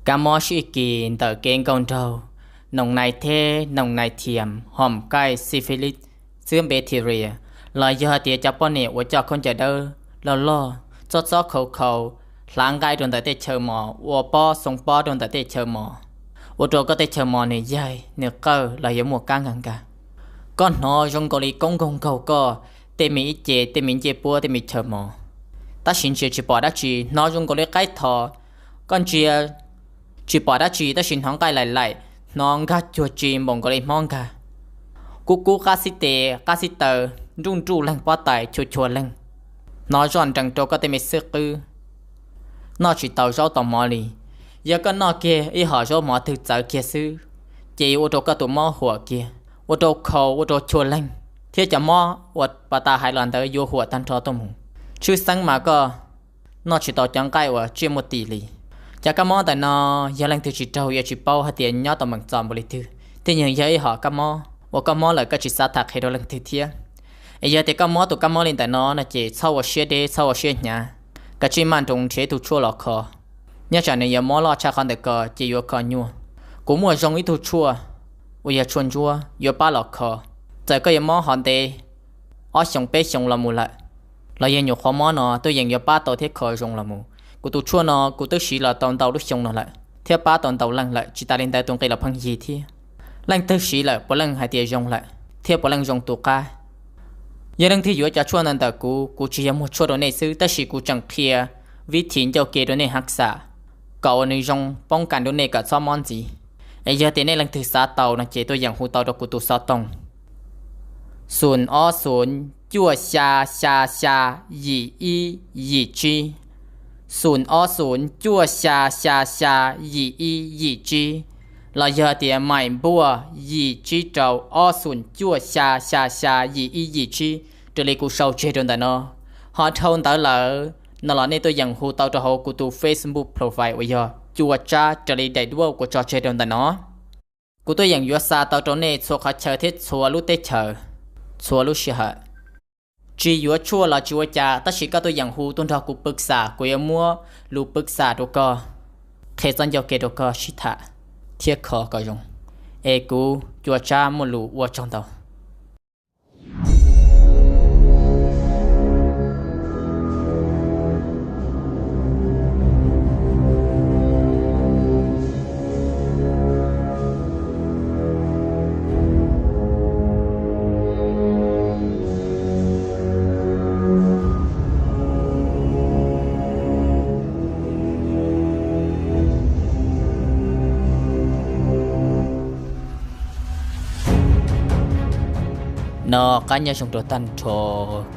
Kab mob sib kis ntawm kev nkauj nraug, noos nais theb, noos nais thiam, hom kaij, syphilis, xwb npe thiria, los yog tias cov poj niam uas coj khaub ncaws dawb loj loj, txob txob khau khau, hlav nqaij rau ntawm tej chaw mos, ua pob xoo pob rau ntawm tej chaw mos, ua rau koj tej chaw mos nws yaig nws qawj los yuav muaj kab nkag nkag. Koj hnov zoo nkaus li koob nkaug nkaug koj tej me ib ce, tej me ncej puab, tej me chaw mos, tab sis ntsia tsis pom dab tsi, hnov zoo nkaus li qaib tho. Koj ntsia tsis pom dab tsi tab sis hnov nqaij laim laim, hnov nkag cuag tsi npaum nkaus li hmob nkag, kub kub qab xib tes qab xib taw, nruj nruj leeg pob tais, chua chua leeg, hnov zoj nrees rau koj tej me xwb qwb. Noj tsis tau zaub tau mov li. Yog koj noj kiag ib hom zaub mov twg txawv kiag xwb, ces yuav ua rau koj tus mob huam kiag, ua rau khau, ua rau chua leeg, thiab cov mob uas pas tas hais los ntawd yuav huam tag nrho tuaj mus. Tshwj xeeb mas koj noj tsis tau cov nqaij uas tsiaj muaj tis li. Cov kab mob ntawm no, yog leej twg tsis raug yuav tsis paub hais tias nyob tau meem txom npaum li twg, thiab yeej yog ib hom kab mob uas koj mob lawm koj tsis xav tham qhia rau leej twg thiab. Es yog tias koj mob tus kab mob li ntawm no no ces txhob ua siab deb, txhob ua siab hnyav, kav tsij maj nroos nrhiav ib tug tshuaj los kho. Nyob tsam nws yuav mob loj tshaj qhov ntawm ko ces yuav kho nyuaj. Kuv muaj zoo ib tug tshuaj uas yog tshuaj ntsuab yuav pab los kho. Txawm koj yuav mob hov ntev ob xyoos peb xyoos los mus lawm, los yog nyuam qhuav mob no tuaj yeem yuav pab tau thiab kho zoo los mus. Kuv tus tshuaj no kuv twb siv los tau ntau lub xyoo no lawm thiab pab tau ntau leej lawm, tsis tas li ntawd tus nqi los pheej yig thiab. Leej twg siv lawm puav leej hais tias zoo lawm thiab puav leej zoo tu qab. Yog leej twg yuav cov tshuaj ntawd ntawm kuv, kuv tsis yog muag tshuaj rau nej xwb tab sis kuv tseem qhia vib thim ncauj ke rau nej haj xam, kom uas nws zoo poob kas rau nej kom txhob mob ntxiv. Es yog tias nej leej twg xav tau no ces tuaj yeem hu tau rau kuv tus xov tooj: xoom ob xoom cuaj xya xya xya yim ib yim tsib, xoom ob xoom cuaj xya xya xya yim ib yim tsib, los yog tias maim npuaj yim tsib rau ob xoom cuaj xya xya xya yim ib yim tsib, raws li kuv sau tseg rau ntawm no. Ho dhau ntawd lawm no los nej tuaj yeem hu tau rau hauv kuv tus Facebook profile uas yog Cua Tsab raws li daim duab kuv tso tseg rau ntawm no. Kuv tuaj yeem yuav xa tau rau nej txhua qhov chaw thiab txhua lub teb chaws, txhua lub sij hawm. Tsis yuav tshuaj los tsis ua cas tab sis koj tuaj yeem hu tuaj nrog kuv pwv xam, kuv yuav muab lus pwv xam rau koj, qhia txoj ncauj ke rau koj sib tham thiab kho kom zoo. Es kuv Cua Tsab muaj lus ua tsaug ntau. No qab nyob zoo rau tag nrho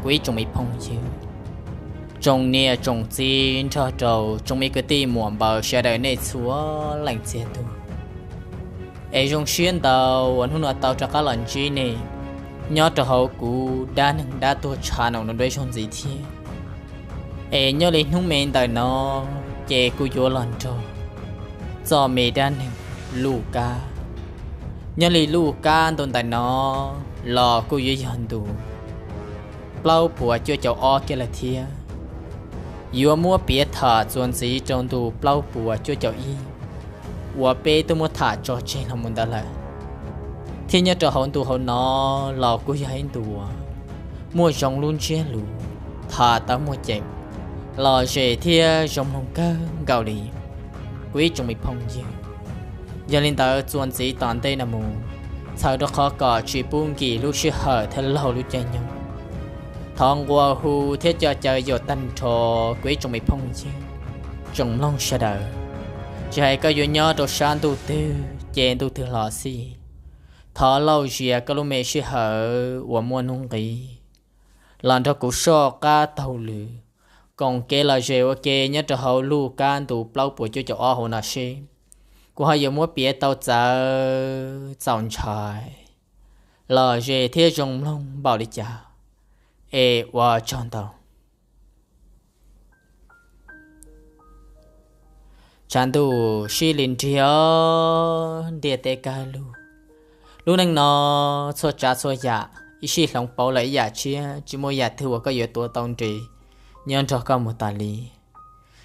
kuv ib tsoom me phooj ywg, tsoom niam tsoom txiv nrog rau tsoom me kwv tij muam npaws sawv daws nej txhua leej txiag tug. Es zoo siab ntau uas hnub no tau rov qab los ntsib nej nyob rau hauv kuv dab neeg dab tuag tshav no dua ib zaug ntxiv thiab. Es nyob li hnub me ntawm no ces kuv yuav los nrog txoj me dab neeg Luj Kab. Nyob li Luj Kab ntu ntawm no los kuj yuav yog ntu plaub puas cuaj caum ob kiag lawm thiab. Yuav muab piav tham txuas ntxiv rau ntu plaub puas cuaj caum ib uas peb twb muab tham tso tseg los mus ntawd lawm. Thiab nyob rau hauv ntu hauv no los kuj yog ib ntu muaj zoo lub ntsiab lus, tham tau muaj ceem, lom zem thiab zoo mloog kawg nkaus li kuv ib tsoom me phooj ywg. Yog li ntawd txuas ntxiv tom ntej no mus, txhawm rau qhov kom tsis pub nkim lub sij hawm thiab laug lub caij nyoog, thov nqua hu thiab coj caw yaum tag nrho kuv ib tsoom me phooj ywg, tsoom mloog sawv daws, tsis hais koj yuav nyob rau sab ntuj twg ces ntuj twg los xij, thov lauj zias koj lub me sij hawm uas muaj nuj nqis los nrog kuv soj qab taug lw koom kev lom zem ua ke nyob rau hauv Luj Kab ntu plaub puas cuaj caum ob hauv no seb kuv ho yuav muab piav tau txawv txaus ntshai, lom zem thiab zoo mloog npaum li cas. Es ua tsaug ntau. Tshav ntuj sib li nrig, ntiaj teb kaj lug. Lub neej no txhua tsav txhua yam ib sij hloov pauv lawm ib yam tshiab, tsis muaj yam twg uas koj yuav tuav tau nres nyob nrog koj mus tas li.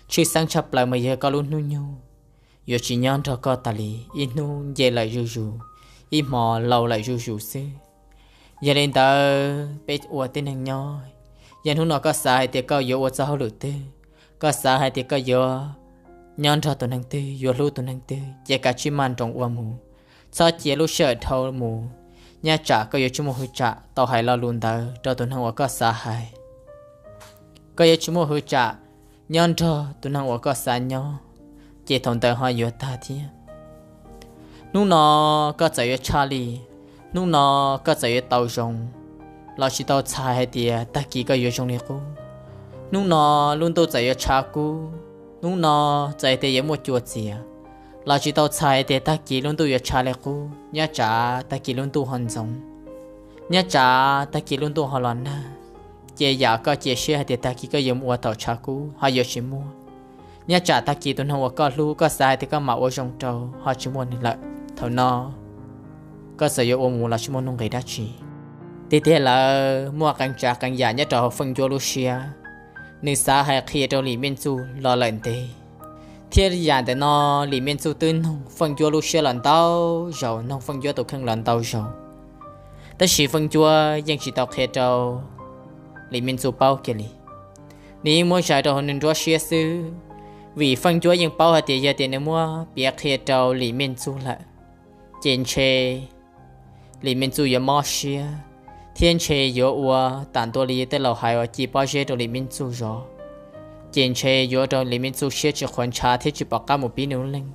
Tshwj xeeb tshaj plaws mas yog koj lub hnub nyoog yuav tsis nyob nrog koj tas li, ib hnub nce lawm zuj zus, ib hmo laus lawm zuj zus xwb. Yog li ntawd peb ua tib neeg nyob, yog hnub no koj xav hais tias koj yuav ua txoj hauj lwm twg, koj xav hais tias koj yuav nyob nrog tus neeg twg, yuav hlub tus neeg twg, ces kav tsij maj nroos ua mus, txhob cia lub sij hawm dhau mus. Nyob tsam koj yuav tsis muaj hwv tsam tau hais lo lus ntawd rau tus neeg uas koj xav hais. Koj yuav tsis muaj hwv tsam nyob nrog tus neeg uas koj xav nyob, ces thaum ntawd ho yuav tag thiab. Hnub no koj txawm yuav tshaj li, hnub no koj txawm yuav tau zoo, los tsis tau txhais hais tias tag kis koj yuav zoo li qub. Hnub no lub ntuj txawm yuav tshav kub, hnub no txawm tias yuav muaj cua txias, los tsis tau txhais hais tias tag kis lub ntuj yuav tshav li qub, nyob tsam tag kis lub ntuj ho ntxoov, nyob tsam tag kis lub ntuj ho los nag. Ces yam koj cia siab hais tias tag kis koj yuav mus ua thaum tshav kub ho yuav tsis muaj. Nyob tsam tag kis tus neeg uas koj hlub, koj xav hais tias koj mam ua zoo rau, ho tsis muaj nws lawm. Thaum no koj txawm yuav ua mus los tsis muaj nuj nqis dab tsi. Tiag tiag lawm, muaj qee tsav qee yam nyob rau hauv Feej Ncuab lub siab, nws xav hais qhia rau Lim Mej Txuj los lawm ntev. Thiab yam ntawm no Lim Mej Txuj twb noog Feej Ncuab lub siab los ntau zaus, noog Feej Ncuab tus kheej los ntau zaus, tab sis Feej Ncuab yeej tsis tau qhia rau Lim Mej Txuj paub kiag li. Nws yeej muab zais rau hauv nws nruab siab xwb, vim Feej Ncuab yeej paub hais tias yog tias nws muab piav qhia rau Lim Mej Txuj lawm, ces ntshe Lim Mej Txuj yuav mob siab, thiab ntshe yuav ua tam ntua li tej laus hais uas ci pob zeb rau Lim Mej Txuj zov, ces ntshe yuav ua rau Lim Mej Txuj siab tsis qhuav ntshav thiab tsis pom qab mus pib nws lub neej.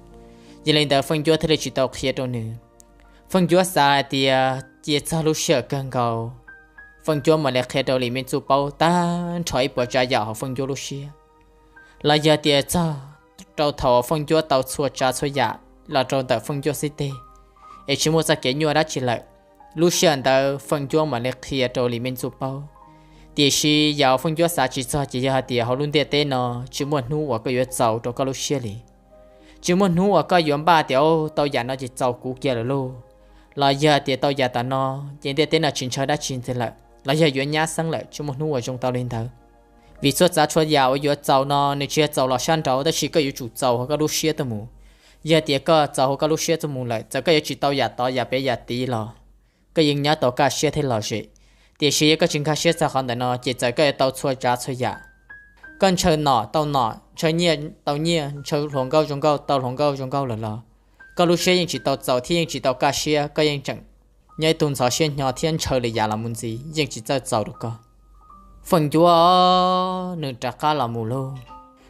Yog li ntawd Feej Ncuab thiaj li tsis tau qhia rau nws. Feej Ncuab xav hais tias cia txog lub sij hawm kawg nkaus, Feej Ncuab mam li qhia rau Lim Mej Txuj paub tag nrho ib puas tsav yam hauv Feej Ncuab lub siab. Los yog tias txog rau thaum Feej Ncuab tau txhua tsav txhua yam los rau ntawm Feej Ncuab xib teg, es tsis muaj txoj kev nyuaj dab tsi lawm, lub sij hawm ntawd Feej Ncuab mam li qhia rau Lim Mej Txuj paub. Tiam sis yam Feej Ncuab xav tsis txog ces yog hais tias hauv lub ntiaj teb no tsis muaj hnub uas koj yuav txaus rau koj lub siab li. Tsis muaj hnub uas koj yuav npaj tias, Au, tau yam no ces txaus kuv kiag lawm lauj, los yog tias tau yam tam no ces ntiaj teb no tsis ntshaw dab tsi ntxiv lawm, los yog yuav nyab xeeb lawm. Tsis muaj hnub uas zoo tau li ntawd. Vim txhua tsav txhua yam uas yuav txaus no nws tsis yog txaus los sab nraud, tab sis koj yuav tsum txaus hauv koj lub siab tuaj mus. Yog tias koj txaus hauv koj lub siab tuaj mus lawm, txawm koj yuav tsis tau yam tod yam pem yam tid los koj yeej nyob tau kaj siab thiab lom zem. Tiam sis yog koj tsis nkag siab txog qhov ntawm no ces txawm koj yuav tau txhua tsav txhua yam, koj ntshaw nom tau nom, ntshaw nyiaj tau nyiaj, ntshaw hluas nkauj zoo nkauj tau hluas nkauj zoo nkauj lawm los koj lub siab yeej tsis tau txaus thiab yeej tsis tau kaj siab, koj yeej tseem nyob ib tug ntxhov siab hnyo thiab ntshaw lwm yam los mus ntxiv yeej tsis txawj txaus rau koj. Feej Ncuab nws rov qab los mus lauj.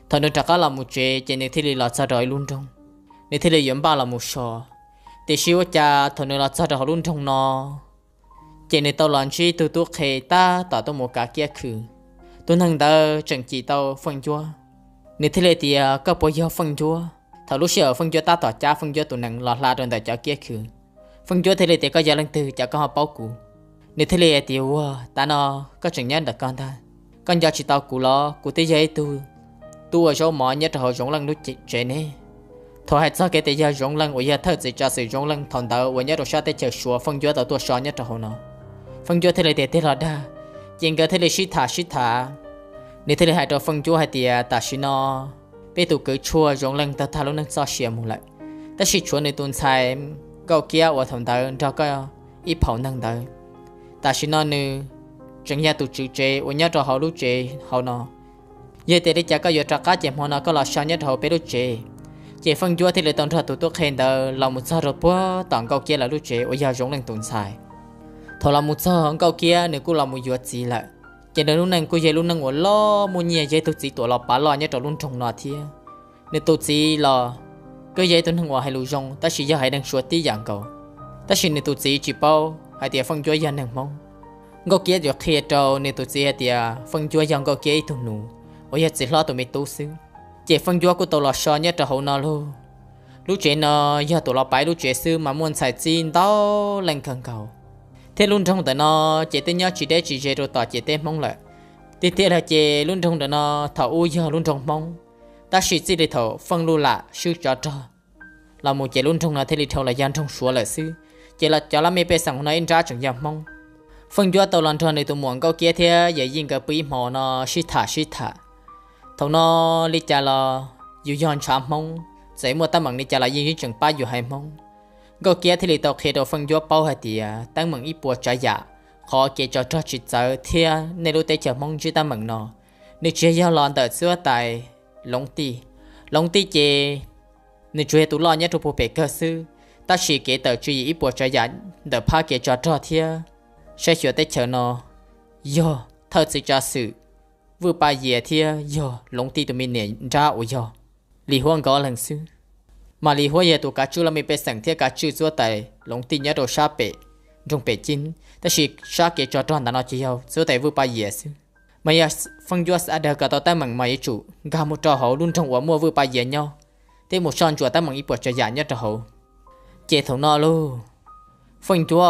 Thaum nws rov qab los mus tsev ces nws thiaj li los txog rau ib lub nroog, nws thiaj li yuav npaj los mus so. Tiam sis ua cas thaum nws los txog rau hauv lub nroog no ces nws tau los ntsib tug tub qhe tab tom tuaj mus kav kiab khw. Tus neeg ntawd tseem cim tau Feej Ncuab, nws thiaj li tias, Koj puas yog Feej Ncuab? Thaum lub sij hawm Feej Ncuab tab tom cab Feej Ncuab tus nees los hla rau ntawm cov kiab khw, Feej Ncuab thiaj li tias, Koj yog leej twg cas koj ho paub kuv? Nws thiaj li hais tias, Ua, tav no koj tseem nyob ntawm koj ntag, koj nco tsis tau kuv los? Kuv twb yog ib tug tub ua zaub mov nyob rau hauv Zoov Leej lub tsev ne. Thaum hais txog kev tias yog Zoov Leej uas yog thawj txiv tsav xwm Zoov Leej thaum ntawd uas nyob rau sab teb chaws Suav, Feej Ncuab tau tuaj so nyob rau hauv no. Feej Ncuab thiaj li tias, Tiag los dag? Ces nkawd thiaj li sib tham sib tham, nws thiaj li hais rau Feej Ncuab hais tias, Tam sim no peb tus kwv tshuaj Zoov Leej tau tag lub neej txoj sia mus lawm, tab sis tshuav nws tus ntxhais Nkauj Kiab uas thaum ntawd nrog koj ib phaum neeg ntawd, tam sim no nws tseem yog tus tswv tsev uas nyob rau hauv lub tsev hauv no. Yog tias li cas koj yuav rov qab ces hmo no koj los so nyob rau hauv peb lub tsev. Ces Feej Ncuab thiaj li tau nrog tus tub qhe ntawd los mus txog rau puag tom Nkauj Kiab lawv lub tsev uas yog Zoov Leej tus ntxhais. Thaum los mus txog, Nkauj Kiab nws kuj los mus yuav txiv lawm, ces nws lub neej kuj yog lub neej uas loj muaj nyiaj, yog ib tug txiv tuam los pav loj nyob rau lub nroog no thiab. Nws tus txiv los kuj yog ib tug neeg uas hais lus zoo, tab sis yog haiv neeg Suav tib yam nkaus, tab sis nws tus txiv tsis paub hais tias Feej Ncuab yog neeg Hmoob. Nkauj Kiab yuav qhia rau nws tus txiv hais tias Feej Ncuab yog Nkauj Kiab ib tug nus uas yog txiv hlob tus me tub xwb. Ces Feej Ncuab kuj tau los so nyob rau hauv no lauj. Lub tsev no yog tuam los pav lub tsev xwb mas muaj ntxhais txib ntau leej kawg nkaus, thiab lub nroog ntawm no ces twb nyob tsis deb tsis ze rau tom ciam teb Hmoob lawm. Tiag tiag los ces lub nroog ntawm no thaum ub yog lub nroog Hmoob, tab sis txij li thaum Feej Luj Lam swb tsov rog los mus ces lub nroog no thiaj li dhau los yog nroog Suav lawm xwb. Ces cov laj mej pej xeem no ib nrab tseem yog Hmoob. Feej Ncuab tau los nrog nws tus muam Nkauj Kiab thiab Yawm Yij nkawd pw ib hmo no sib tham sib tham. Thaum no li cas los yus yog ntshav Hmoob, txawm muaj teeb meem li cas los yeej tseem pab yus haiv Hmoob. Nkauj Kiab thiaj li tau qhia rau Feej Ncuab paub hais tias teeb meem ib puas tsav yam, qhov kev tsov rog tsis txawv thiab nej lub teb chaws Hmoob ntsib teeb meem no, nws tsis yog los ntawm txiv huab tais Loov Tij. Loov Tij ces nws tsuas yog tus loj nyob rau puag pem kawg xwb, tab sis kev tawm tswv yim ib puas tsav yam ntawm phab kev tsov rog thiab saib xyuas teb chaws no yog thawj txiv tsav xwm Vwj Paj Yias thiab yog Loov Tij tus me niam nrab uas yog Lis Huab nkawd ob leeg xwb. Mas Lis Huab yog tus kav tswj laj mej pej xeem thiab kav tswj txiv huab tais Loov Tij nyob rau sab pem nroog Pem Cib, tab sis sab kev tsov rog ntawm no ces yog txiv huab tais Vwj Paj Yias xwb. Mas yog Feej Ncuab xav dag kom tau teeb meem mas yuav tsum nkag mus rau hauv lub nroog uas muaj Vwj Paj Yias nyob, thiab mus soj ntsuam teeb meem ib puas tsav yam nyob rau hauv. Ces thaum no lauj, Feej Ncuab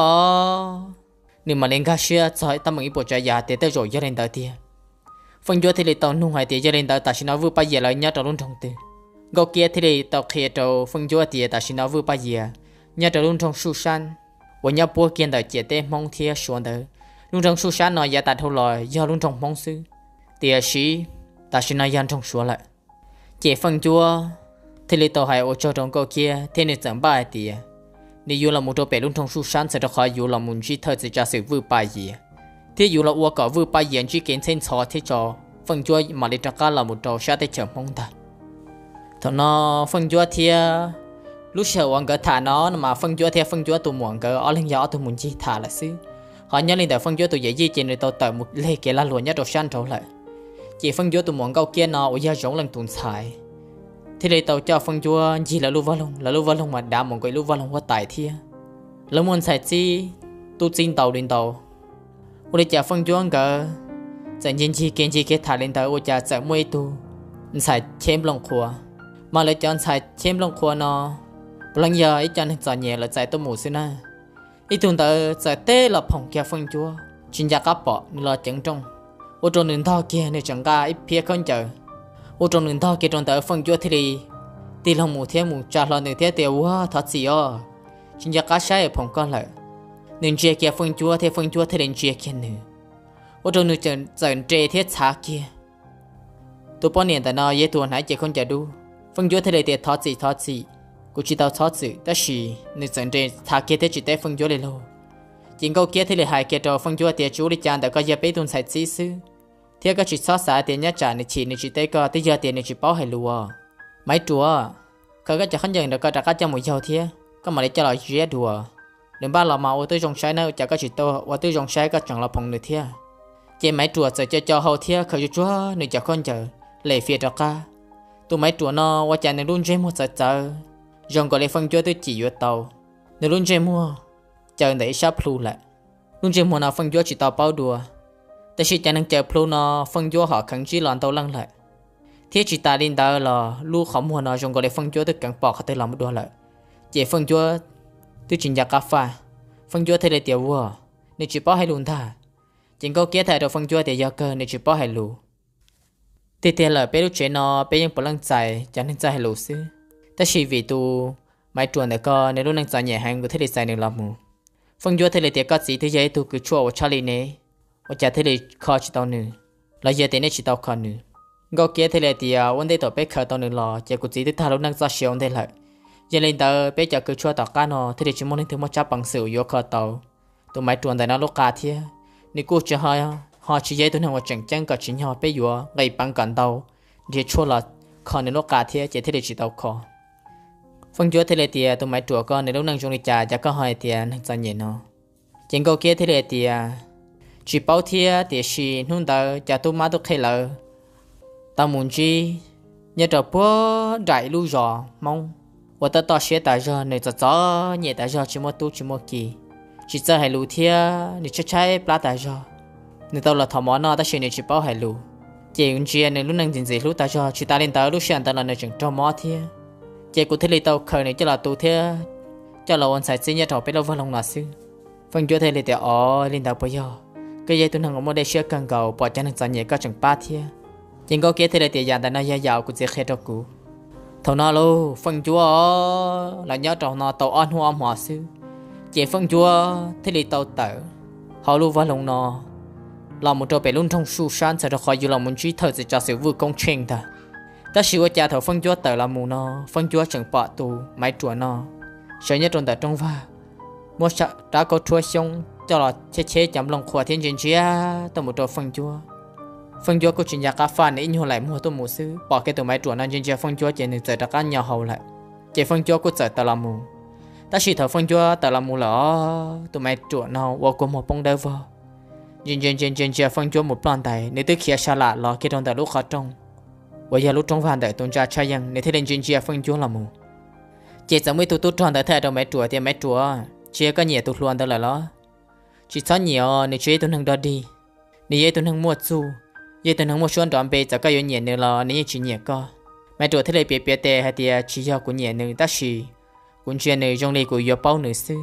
nws mam li nkag siab txog teeb meem ib puas tsav yam tias tej zaum yog li ntawd tiag. Feej Ncuab thiaj li tau nug hais tias yog li ntawd tam sim no Vwj Paj Yias lawv nyob rau lub nroog twg? Nkauj Kiab thiaj li tau qhia rau Feej Ncuab tias tam sim no Vwj Paj Yias nyob rau lub nroog Suj Sab uas nyob puab kiag ntawm ciam teb Hmoob thiab Suav ntawd. Lub nroog Suj Sab no yav tas dhau los yog lub nroog Hmoob xwb, tiam sis tam sim no yog nroog Suav lawm. Ces Feej Ncuab thiaj li tau hais ua tsaug rau Nkauj Kiab thiab nws txawm npaj hais tias nws yuav los mus rau pem lub nroog Suj Sab ntxhais rau qhov yuav los mus ntsib thawj txiv tsav xwm Vwj Paj Yias, thiab yuav los ua kom Vwj Paj Yias ntsib kev ntxheb ntxhov thiab tso Feej Ncuab mam li rov qab los mus rau sab teb chaws Hmoob ntag. Thaum no Feej Ncuab thiab, lub sij hawm uas nkawd tham no no mas Feej Ncuab thiab Feej Ncuab tus muam nkawd ob leeg yog ob tug mus ncig tham lawm xwb. Ho nyob li ntawm Feej Ncuab tus yawm yij ces nws tau tawm mus leg kev lag luam nyob rau sab nraud lawm. Ces Feej Ncuab tus muam Nkauj Kiab no uas yog Zoov Leej tus ntxhais thiaj li tau coj Feej Ncuab ncig lawv lub vaj loog, lawv lub vaj loog mas dav mus nkaus ib lub vaj loog huab tais thiab. Lawv muaj ntxhais txib, tub txib ntau li ntau. Ua li cas Feej Ncuab nkawd txawm ncig ncig kev ncig kev tham li ntawd ua cas txawm muaj ib tug ntxhais cheb nplooj qhuav. Mas lawv cov ntxhais cheb nplooj qhuav no puav leej yog ib co neeg txom nyem lawv txais tuaj mus xwb na. Ib tug ntawd txawm teb los phoom kiag Feej Ncuab tsis nco qab pom nws los ceev nrooj, ua rau nws ntog kiag nws tseem nqa ib phiab khaub ncaws. Ua rau nws ntog kiag rau ntawd Feej Ncuab thiaj li tig loo mus thiab mus tsa hlo nws thiab tias ua thov txim os, tsis nco qab saib phoom koj lawm. Nws ntsia kiag Feej Ncuab thiab Feej Ncuab thiaj li ntsia kiag nws, ua rau nws txawm nres thiab txhav kiag. Tus poj niam ntawm no yog tus hnav cev khaub ncaws dub. Feej Ncuab thiaj li tias thov txim thov txim, kuv tsis tau txhob txwm, tab sis nws txawm nres txhav kiag thiab tsis teb Feej Ncuab li lauj. Ces Nkauj Kiab thiaj li hais kiag rau Feej Ncuab tias tsis ua li cas ntawm koj yog peb tug ntxhais txib xwb, thiab koj tsis txhob xav tias nyob tsam nws chim nws tsis teb koj, twb yog tias nws tsis paub hais lus os. Maiv Ruam, khaws koj cov khaub ncaws ntawd koj rov qab coj mus yaug thiab koj mam li coj los ziab dua. Nws npaj los mas ua twb zoo saib na, ua cas koj tsis tau ua twb zoo saib koj tseem los phoom nws thiab. Ces Maiv Ruam txawm co co hau thiab khaws tsuag tsuag nws cov khaub ncaws lem fias rov qab. Tus Maiv Ruam no ua cas nws lub ntsej muag txawv txawv, zoo nkaus li Feej Ncuab twb cim yuav tau. Nws lub ntsej muag caws ntawm ib sab plhu lawm. Lub ntsej muag no Feej Ncuab tsis tau paub dua, tab sis cov neeg caws plhu no Feej Ncuab hom kheev ntsib los ntau leej lawm. Thiab tsis tas li ntawd los lub qhov muag no zoo nkaus li Feej Ncuab twb kheev pom qhov twg los mus dua lawm. Ces Feej Ncuab twb tsis nco qab faj, Feej Ncuab thiaj li tias ua, nws tsis paub hais lus ntag. Ces Nkauj Kiab thiaj hais rau Feej Ncuab tias yog kawg nws tsis paub hais lus. Tiag tiag lawm peb lub tsev no peb yeej puav leej txais cov neeg txawj hais lus xwb, tab sis vim tus Maiv Ruam ntawm ko nws lub neej txom nyem heev kuv thiaj li txais nws los mus. Feej Ncuab thiaj li tias koj txiv twb yog ib tug kws tshuaj uas tshaj li ne, ua cas thiaj li kho tsis tau nws, los yog tias nej tsis tau kho nws? Nkauj Kiab thiaj li tias ua ntej thaum peb khaws tau nws los ces kuv txiv twb tag lub neej txoj sia ua ntej lawm. Yog li ntawd peb cov kws tshuaj tom qab no thiaj li tsis muaj leej twg muaj tsab peev xwm uas yuav kho tau tus Maiv Ruam ntawm no lub qa thiab. Nws kuj tsis ho, ho tsis yog ib tug neeg uas tseem ceeb kom tsim nyog peb yuav nqis peev kom ntau nrhiav tshuaj los kho nws lub qa thiab ces thiaj li tsis tau kho. Feej Ncuab thiaj li tias tus Maiv Ruam ko nws lub neej zoo li cas cas koj ho hais tias neeg txom nyem no? Ces Nkauj Kiab thiaj li hais tias tsis paub thiab, tiam sis hnub ntawd cov tub mab tub qhe lawv tau mus ntsib nyob rau puag nram ib lub zos Hmoob uas toj toj siab tas zog, nws txom txom nyem tas zog, tsis muaj tub tsis muaj ki, tsis txawj hais lus thiab nws tshaib tshaib plab tas zog. Nws tau los thov mov noj tab sis nws tsis paub hais lus, ces ntsia nws lub neej ntxim ntxim hlub tas zog. Tsis tas li ntawd lub sij hawm ntawd los nws tseem raug mob thiab. Ces kuv thiaj li tau khaws nws coj los tu thiab coj los ua ntxhais txib nyob rau peb lub vaj loog no xwb. Feej Ncuab thiaj li tias o, li ntawd puas yog? Koj yog ib tug neeg uas muaj dej siab kawg nkaus, pom cov neeg txom nyem koj tseem pab thiab. Ces Nkauj Kiab thiaj li tias yam ntawm no yog yam uas kuv txiv qhia rau kuv. Thaum no lauj Feej Ncuab los nyob rau no tau ob hnub ob hmo xwb, ces Feej Ncuab thiaj li tau tawm hauv lub vaj loog no los mus rau pem lub nroog Suj Sab ntxhais rau qhov yuav los mus ntsib thawj txiv tsav xwm Vwj Koob Tsheej ntag. Tab sis ua cas thaum Feej Ncuab tawm los mus no, Feej Ncuab tseem pom tus Maiv Ruam no sawv nyob rau ntawm rooj vag, muab rab kaub rhuab xyoob coj los cheb cheb cov nplooj qhuav thiab ntsia ntsia tuaj mus rau Feej Ncuab. Feej Ncuab kuj tsis nco qab faj, nws ib nyuag laim muag tuaj mus xwb, pom kiag tus Maiv Ruam no ntsia ntsia Feej Ncuab ces nws txawm rov qab nyo hau lawm. Ces Feej Ncuab kuj txawm tawm los mus. Tab sis thaum Feej Ncuab tawm los mus lawm os, tus Maiv Ruam no ua kua muag poob dawb vog, ntsia ntsia ntsia ntsia ntsia Feej Ncuab mus ploj ntais, nws twb khiav sa lam los kiag rau ntawm lub qhov rooj uas yog lub rooj vag ntawm tus ntsa tshaj yeej, nws thiaj li ntsia ntsia Feej Ncuab los mus. Ces txawm muaj ib tug tub rog ntawd thiaj hais rau Maiv Ruam tias, Maiv Ruam, tsis yog koj nyiam tus hluas ntawd lawm los? Tsis txhob nyiam os, nws tsis yog ib tug neeg dog dig, nws yog ib tug neeg muaj txuj, yog ib tug neeg muaj suab nrov npe, txawm koj yuav nyiam nws los nws yeej tsis nyiam koj. Maiv Ruam thiaj li piav piav tes hais tias, Tsis yog kuv nyiam nws, tab sis kuv ntsia nws zoo li kuv yuav paub nws xwb.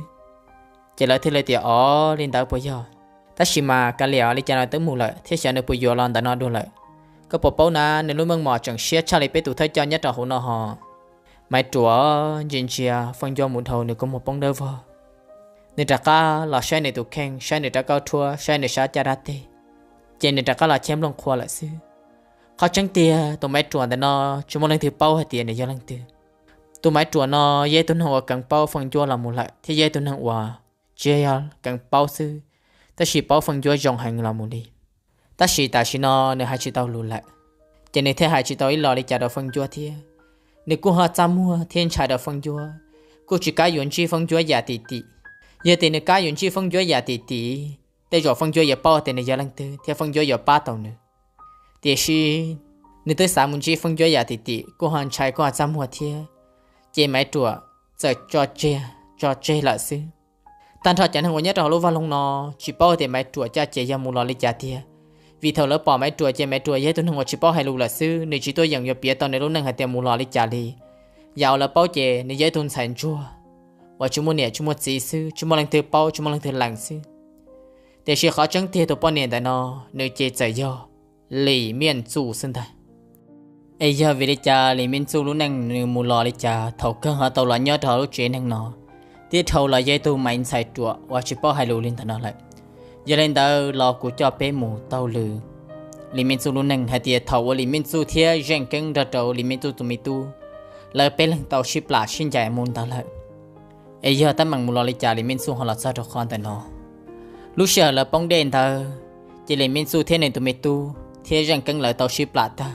Ces lawv thiaj li tias, Os, li ntawd puas yog? Tab sis mas kav liam, li cas los twb mus lawm thiab, xyov nws puas yuav los ntawm no dua lawm. Koj puas paub na, nws lub meej mom tseem siab tshaj li peb tus thawj coj nyob rau hauv no hos. Maiv Ruam ntsia ntsia Feej Ncuab mus dhau, nws kua muag poob dawb vog. Nws rov qab los saib nws tus kheej, saib nws rab kaub rhuab, saib nws sab caj dab teg, ces nws rov qab los cheb nplooj qhuav lawm xwb. Qhov tseeb tiag tus Maiv Ruam ntawm no tsis muaj leej twg paub hais tias nws yog leej twg. Tus Maiv Ruam no yog ib tug neeg uas keev paub Feej Ncuab los mus lawm thiab yog ib tug neeg uas tsis yog keev paub xwb, tab sis paub Feej Ncuab zoo heev los mus li. Tab sis tam sim no nws hais tsis tau lus lawm, ces nws thiaj hais tsis tau ib los li cas rau Feej Ncuab thiab. Nws kuj ho txaj muag thiab ntshai rau Feej Ncuab, kuj tsis kam yuav ntsib Feej Ncuab yam tim tim. Yog tias nws kam yuav ntsib Feej Ncuab yam tim tim, tej zaum Feej Ncuab yuav paub tias nws yog leej twg thiab Feej Ncuab yuav pab tau nws. Tiam sis nws twb xav mus ntsib Feej Ncuab yam tim tim, kuj ho ntshai kuj ho txaj muag thiab, ces Maiv Ruam txawm tso tseg, tso tseg lawm xwb. Tag nrho cov neeg uas nyob rau hauv lub vaj loog no tsis paub tias Maiv Ruam caj ces yog mus los li cas tiag, vim thaum lawv pom Maiv Ruam ces Maiv Ruam yog ib tug neeg uas tsis paub hais lus lawm xwb, nws tsis tuaj yeem yuav piav tau nws lub neej hais tias mus los li cas li. Yam uas lawv paub ces nws yog ib tug ntxhais ntsuag uas tsis muaj niam tsis muaj txiv xwb, tsis muaj leej twg paub tsis muaj leej twg lees xwb. Tiam sis qhov tseeb tiag tus poj niam ntawm no, nws ces txawm yog Lis Miaj Txuj xwb ntag. Es yog vim li cas Lis Miaj Txuj lub neej nws mus los li cas, thaum kawg ho tau los nyob rau hauv lub tsev neeg no, thiab dhau los yog ib tug maiv ntxhais ruam uas tsis paub hais lus li ntawm no lawm. Yog li ntawd los kuv coj peb mus taug lw Lis Miaj Txuj lub neej hais tias thaum uas Lis Miaj Txuj thiab Zeej Keeb nrog rau Lis Miaj Txuj tus me tub, lawv peb leeg tau sib plam sib ncaim mus ntawd lawm. Es yog teeb meem mus los li cas Lis Miaj Txuj ho los txog rau qhov ntawm no. Lub sij hawm lawv poob dej ntawd, ces Lis Miaj Txuj thiab nws tus me tub thiab Zeej Keeb lawv tau sib plam tag.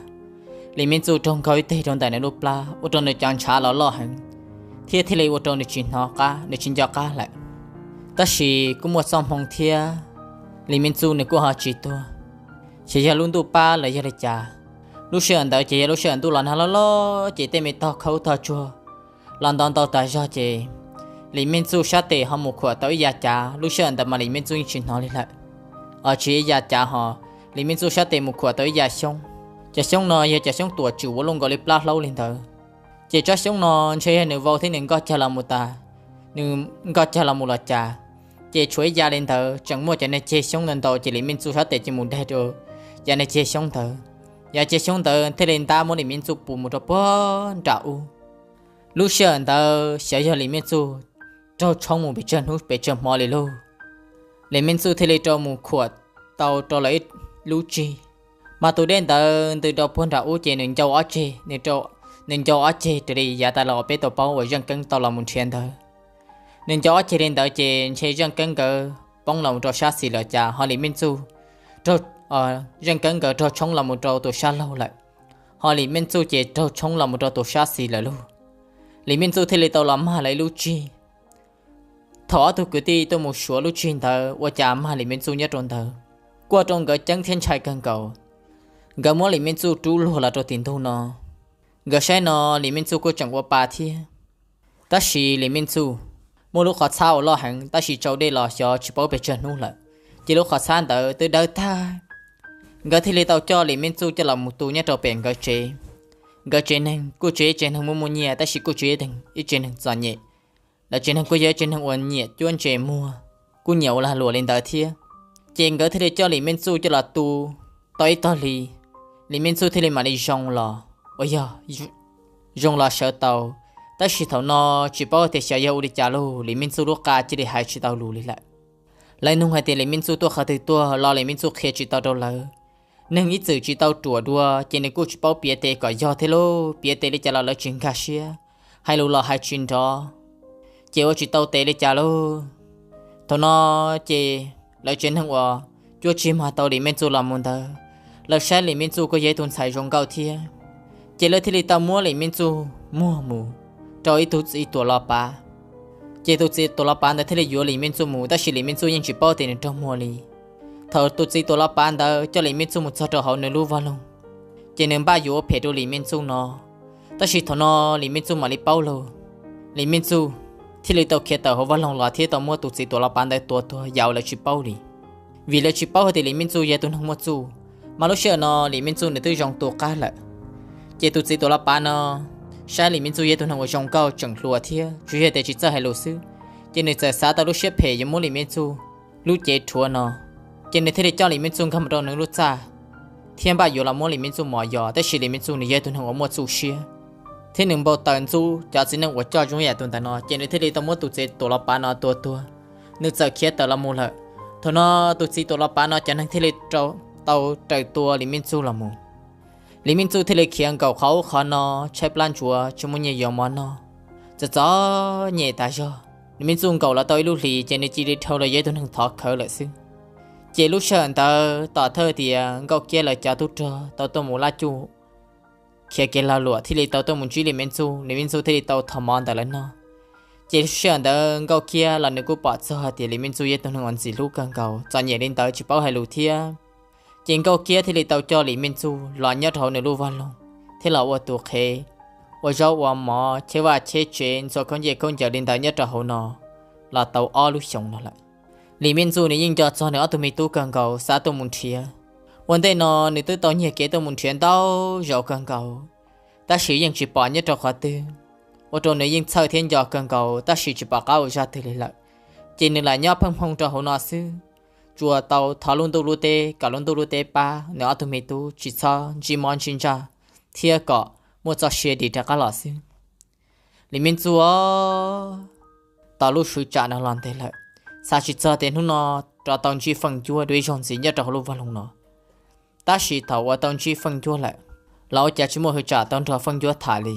Lis Miaj Txuj raug nkaug ib teg rau ntawm nws lub plab, ua rau nws cov ntshav los loj heev, thiab thiaj li ua rau nws tsis hnov qab, nws tsis nco qab lawm. Tab sis kuj muaj txoj hmoo thiab, Lis Miaj Txuj nws kuj ho tsis tuag. Ces yog lub ntuj pab los yog li cas, lub sij hawm ntawd ces yog lub sij hawm ntuj los nag loj loj, ces tej me tog khaub tog tsuag los ntau ntau tas zog, ces Lis Miaj Txuj sab tes ho mus khuam tau ib yav cav. Lub sij hawm ntawd mas Lis Miaj Txuj yeej tsis hnov li lawm. Os, tsis ib yav cav ho, Lis Miaj Txuj sab tes mus khuam tau ib yav xyoob. Cov xyoob no yog cov xyoob tuam tswm uas luaj nkaus li plab hlaub li ntawd. Ces tsob xyoob no ntshe yog nws vau thiab nws nkoj cag los mus tas, nws nkoj cag los mus los cas, ces tshuav ib yav li ntawd tseem muaj cov niag ceg xyoob ntau ntau, ces Lis Miaj Txuj sab tes ces mus daig rau cov niag ceg xyoob ntawd. Yav ceg xyoob ntawd thiaj li ntab muab Lis Miaj Txuj puv mus rau puag nram ub. Lub sij hawm ntawd xyov yog Lis Miaj Txuj raug tshoob mus pes tsawg hnub pes tsawg hmo li lauj, Lis Miaj Txuj thiaj li rov mus khuam tau rau lawv ib lub tsig. Mas tus dej ntawd ntws rau puag nram ub, ces nws ncau ob ceg, nws ncau ob ceg raws li yav tas los uas peb tau paub uas Zeej Keeb tau los mus nrhiav ntawd. Nws ncau ob ceg li ntawd ces ntshe Zeej Keeb nkawd poob los mus rau sab xis lawm cas, ho Lis Miaj Txuj, Zeej Keeb nkawd raug tshoob los mus rau tus sab laug lawm, ho Lis Miaj Txuj ces raug tshoob los mus rau tus sab xis lawm lauj. Lis Miaj Txuj thiaj li tau los mag lawv ib lub tsig. Thaum ob tug kwv tij tuaj mus suav lub tsig ntawd ua cas mag Lis Miaj Txuj nyob rau ntawd, kuj ua rau nkawd ceeb thiab ntshai kawg nkaus. Nkawd muab Lis Miaj Txuj rub luag los rau tim ntug no. Nkawd saib no Lis Miaj Txuj kuj tseem ua pa thiab. Tab sis Lis Miaj Txuj muaj lub qhov txhab uas loj heev, tab sis tsau dej los xyov tsis paub pes tsawg hnub lawm, ces lub qhov txhab ntawd twb dawb tag. Nkawd thiaj li tau coj Lis Miaj Txuj coj los mus tu nyob rau pem nkawd tsev. Nkawd tsev neeg kuj tsis yog ib tsev neeg muaj muaj nyiaj, tab sis kuj tsis yog ib tsev neeg txom nyem. Lawv tsev neeg kuj yog ib tsev neeg uas nyiam cuab ntse muag, kuj nyiam ua lag luam li ntawd thiab. Ces nkawd thiaj li coj Lis Miaj Txuj coj los tu tau ib tog hli, Lis Miaj Txuj thiaj li mam li zoo los, uas yog zoo los sawv tau. Tab sis thaum no tsis paub tias xyov yog ua li cas lauj, Lis Miaj Txuj lub qa cia li hais tsis tau lus li lawm. Lawv nug hais tias Lis Miaj Txuj tuaj qhov twg tuaj los Lis Miaj Txuj qhia tsis tau rau lawv. Neeg ib txwm tsis tau ruam dua ces nws kuj tsis paub piav tes kom yog thiab lauj, piav tes li cas los lawv tsis nkag siab, hais lus los hais tsis nrov, ces ua tsis tau tes li cas lauj. Thaum no ces lawv tsev neeg uas cuab tsis mag tau Lis Mej Txuj los mus ntawd, lawv saib Lis Mej Txuj kuj yog ib tug ntxhais zoo nkauj thiab, ces lawv thiaj li tau muab Lis Mej Txuj muag mus rau ib tug txiv tuam los pav. Ces tus txiv tuam los pav ntawd thiaj li yuav Lis Mej Txuj mus, tab sis Lis Mej Txuj yeej tsis paub tias nws raug muag li. Thaum tus txiv tuam los pav ntawd coj Lis Mej Txuj mus txog rau hauv nws lub vaj loog, ces nws npaj yuav ua phem rau Lis Mej Txuj no. Tab sis thaum no Lis Mej Txuj mam li paub lauj, Lis Mej Txuj thiaj li tau khiav tawm hauv vaj loog los thiab tau muab tus txiv tuam los pav ntawd tua tuag yam uas lawv tsis paub li. Vim lawv tsis paub hais tias Lis Mej Txuj yog tus neeg muaj txuj, mas lub sij hawm no Lis Mej Txuj nws twb zoo tu qab lawm. Ces tus txiv tuam los pav no saib Lis Mej Txuj yog tus neeg uas zoo nkauj tseem hluas thiab tsuas yog tias tsis txawj hais lus xwb, ces nws txawm xav tau lub siab phem yuav muab Lis Mej Txuj lub cev rhuav no, ces nws thiaj li coj Lis Mej Txuj nkag mus rau nws lub txaj thiab npaj yuav los muab Lis Mej Txuj mos yos, tab sis Lis Mej Txuj nws yog tus neeg uas muaj txuj siab thiab nws npau taws ntxub cov txiv neej uas coj zoo yam tus ntawd no, ces nws thiaj li tau muab tus txiv tuam los pav no tua tuag. Nws txawm khiav tawm los mus lawm. Thaum no tus txiv tuam los pav no cov neeg thiaj li tau raws tua Lis Mej Txuj los mus. Lis Mej Txuj thiaj li khiav nkaum qhov ub qhov no, tshaib plab ntsuav tsis muaj nyiaj yuav mov noj, txom txom nyem tas zog. Lis Mej Txuj nkaum los tau ib lub hlis ces nws cia li dhau los yog ib tug neeg thov khawv lawm xwb. Ces lub sij hawm ntawd tom thawj tias Nkauj Kiab lawv cov tub rog tau tuaj mus laj cuj khiav kev lag luam thiaj li tau tuaj mus ntsib Lis Mej Txuj, Lis Mej Txuj thiaj li tau thov mov ntawm lawv noj. Ces lub sij hawm ntawd Nkauj Kiab los nws kuj pom txog hais tias Lis Mej Txuj yog tus neeg uas ntxim hlub kawg nkaus, txom nyem li ntawd tsis paub hais lus thiab. Ces Nkauj Kiab thiaj li tau coj Lis Mej Txuj los nyob rau hauv nws lub vaj loog thiab los ua tus qhev, ua zaub ua mov, cheb vaj cheb tsev, ntxhua khaub ncaws khaub ncaws li ntawd nyob rau hauv no los tau ob lub xyoos no lawm. Lis Mej Txuj nws yeej nco txog nws ob tug me tub kawg nkaus, xav tuaj mus nrhiav. Ua ntej no nws twb tau nyiag kev tuaj mus nrhiav ntau zaus kawg nkaus, tab sis yeej tsis pom nyob rau qhov twg, ua rau nws yeej txhawj thiab nco kawg nkaus tab sis tsis pom qab ua zaj twg li lawm. Ces nws lam nyob pheej hmoo rau hauv no xwb, tsuas tau thov lub ntuj lub teb kom lub ntuj lub teb pab nws ob tug me tub tsis txhob ntsib mob ntsib ntsaj thiab kom muaj txoj sia dim rov qab los xwb. Lis Mej Txuj tau lub hwv tsam no los ntev lawm, xav tsis txog tias hnub no rov tau ntsib Feej Cuab dua ib zaug ntxiv nyob rau hauv lub vaj loog no. Tab sis thaum uas tau ntsib Feej Cuab lawm, los ua cas tsis muaj hwv tsam tau nrog Feej Cuab tham li.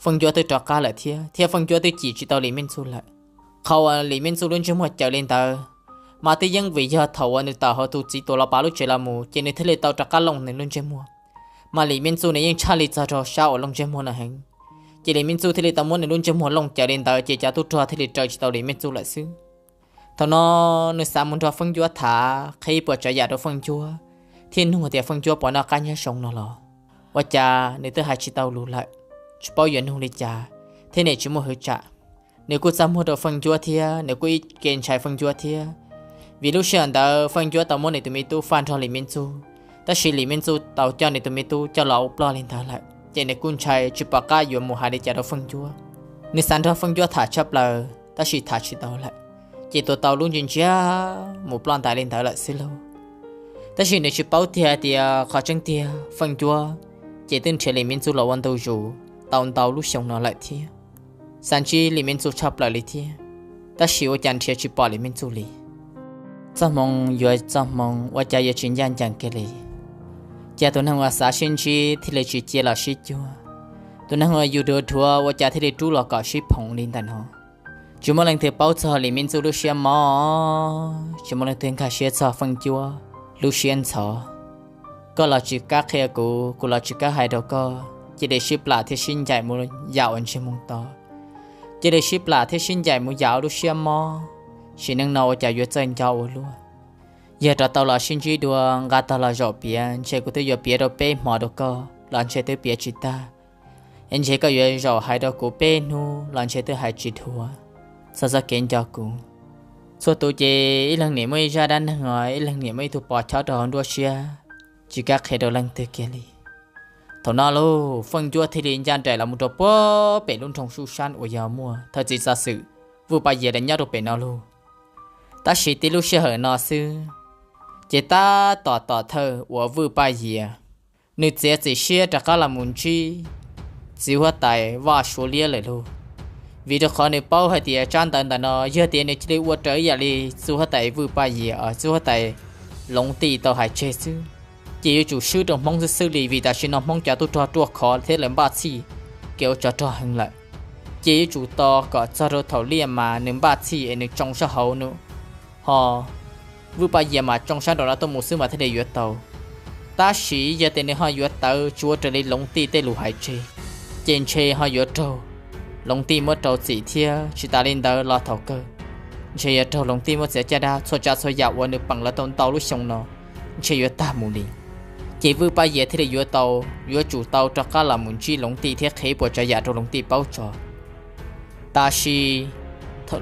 Feej Cuab twb rov qab lawm thiab, thiab Feej Cuab twb cim tsis tau Lis Mej Txuj lawm. Qhov uas Lis Mej Txuj lub ntsej muag cawv li ntawd, mas twb yeej vim yog thaum uas nws tawm hauv tus txiv tuam los pav lub tsev los mus ces nws thiaj li tau rov qab looj nws lub ntsej muag. Mas Lis Mej Txuj nws yeej tshaj li txog rau sab uas looj ntsej muag no heev. Ces Lis Mej Txuj thiaj li tau muab nws lub ntsej muag looj cawv li ntawd ces cov tub rog thiaj li raws tsis tau Lis Mej Txuj lawm xwb. Thaum no nws xav mus nrog Feej Cuab tham, qhia ib puas tsav yam rau Feej Cuab, thiab nug tias Feej Cuab puas noj qab nyob zoo no los, ua cas nws twb hais tsis tau lus lawm, tsis paub yuav nug li cas, thiab nws tsis muaj hwv tsam. Nws kuj txaj muag rau Feej Cuab thiab nws kuj ib ke ntshai Feej Cuab thiab, vim lub sij hawm ntawd Feej Cuab tau muab nws tus me tub faj nrog Lis Mej Txuj, tab sis Lis Mej Txuj tau coj nws tus me tub coj los ua ploj li ntawd lawm, ces nws kuj ntshai tsis pom qab yuav mus hais li cas rau Feej Cuab. Nws xav nrog Feej Cuab tham tshaj plaws tab sis tham tsis tau lawm, ces tua tau lub ntsia ntsia mus ploj ntais li ntawd lawm xwb lauj. Tab sis nws tsis paub tiag tias qhov tseeb tiag Feej Cuab ces twb nrhiav Lis Mej Txuj los ua ntu zus tau ntau lub xyoo no lawm thiab, xav ntsib Lis Mej Txuj tshaj plaws li thiab, tab sis ua cas nrhiav tsis pom Lis Mej Txuj li. Txoj hmoo yuav txoj hmoo ua cas yuav tsis ncaj ncees kiag li. Cas tus neeg uas xav sib ntsib thiaj li tsis cia los sib cuag, tus neeg uas yus dhuav dhuav ua cas thiaj li rub los kom sib phoom li ntawm no. Tsis muaj leej twg paub txog Lis Mej Txuj lub siab mob, tsis muaj leej twg nkag siab txog Feej Cuab lub siab ntxhov. Koj los tsis kam qhia kuv, kuv los tsis kam hais rau koj, cia li sib plam thiab sib ncaim mus yam uas ntsej muag to, cia li sib plam thiab sib ncaim mus yam uas lub siab mob, sim neej no ua cas yuav txawj nco ua luaj. Yog rov tau los sib ntsib dua, nqa tog los zaum piav, ntshe kuv twb yuav piav rau peb hmo rau koj los ntshe twb piav tsis tag, es ntshe koj yuav zaum hais rau kuv peb hnub los ntshe twb hais tsis dhuav. Txog txoj kev nco kuv, txhua tus ces ib leeg niam muaj ib zaj dab neeg os, ib leeg niam muaj ib tug pos chob rau hauv nruab siab, tsis kam qhia rau leej twg kiag li. Thaum no lauj, Feej Cuab thiaj li ncaj nraim los mus rau puag pem lub nroog Sub Sab uas yog muaj thawj txiv xov xwm Vwj Paj Yias nyob rau pem no lauj. Tab sis tib lub sij hawm no xwb, ces tab tom tom thawj uas Vwj Paj Yias nws txiav txim siab rov qab los mus ntsib txiv huab tais Vaj Suav Liab lawm lauj. Vim rau qhov nws paub hais tias tsab ntawv ntawm no yog tias nws cia li ua raws ib yam li txiv huab tais Vwj Paj Yias, txiv huab tais Loov Tij tau hais tseg xwb, ces yuav tsum swb rau Hmoob xwb xwb li, vim tam sim no Hmoob cov tub rog ruaj khov thiab lawv npaj txhij kev ua tsov rog heev lawm. Ces yuav tsum tos kom txog rau thaum Liaj Mas nws npaj txhij es nws tsoo sab hauv nws ho Vwj Paj Yias mas tsoo sab nraum no tuaj mus xwb mas thiaj li yuav tau. Tab sis yog tias nws ho yuav tawv tsis ua raws li Loov Tij tej lus hais tseg, ces ntshe ho yuav raug Loov Tij muab rau txim thiab tsis tas li ntawd los thaum kawg ntshe yuav raug Loov Tij muab txiav caj dab txhua tsav txhua yam uas nws peem los tau ntau lub xyoo no ntshe yuav tag mus li. Ces Vwj Paj Yias thiaj li yuav tau, yuav tsum tau rov qab los mus ntsib Loov Tij thiab qhia puas tsav yam rau Loov Tij paub tso. Tab sis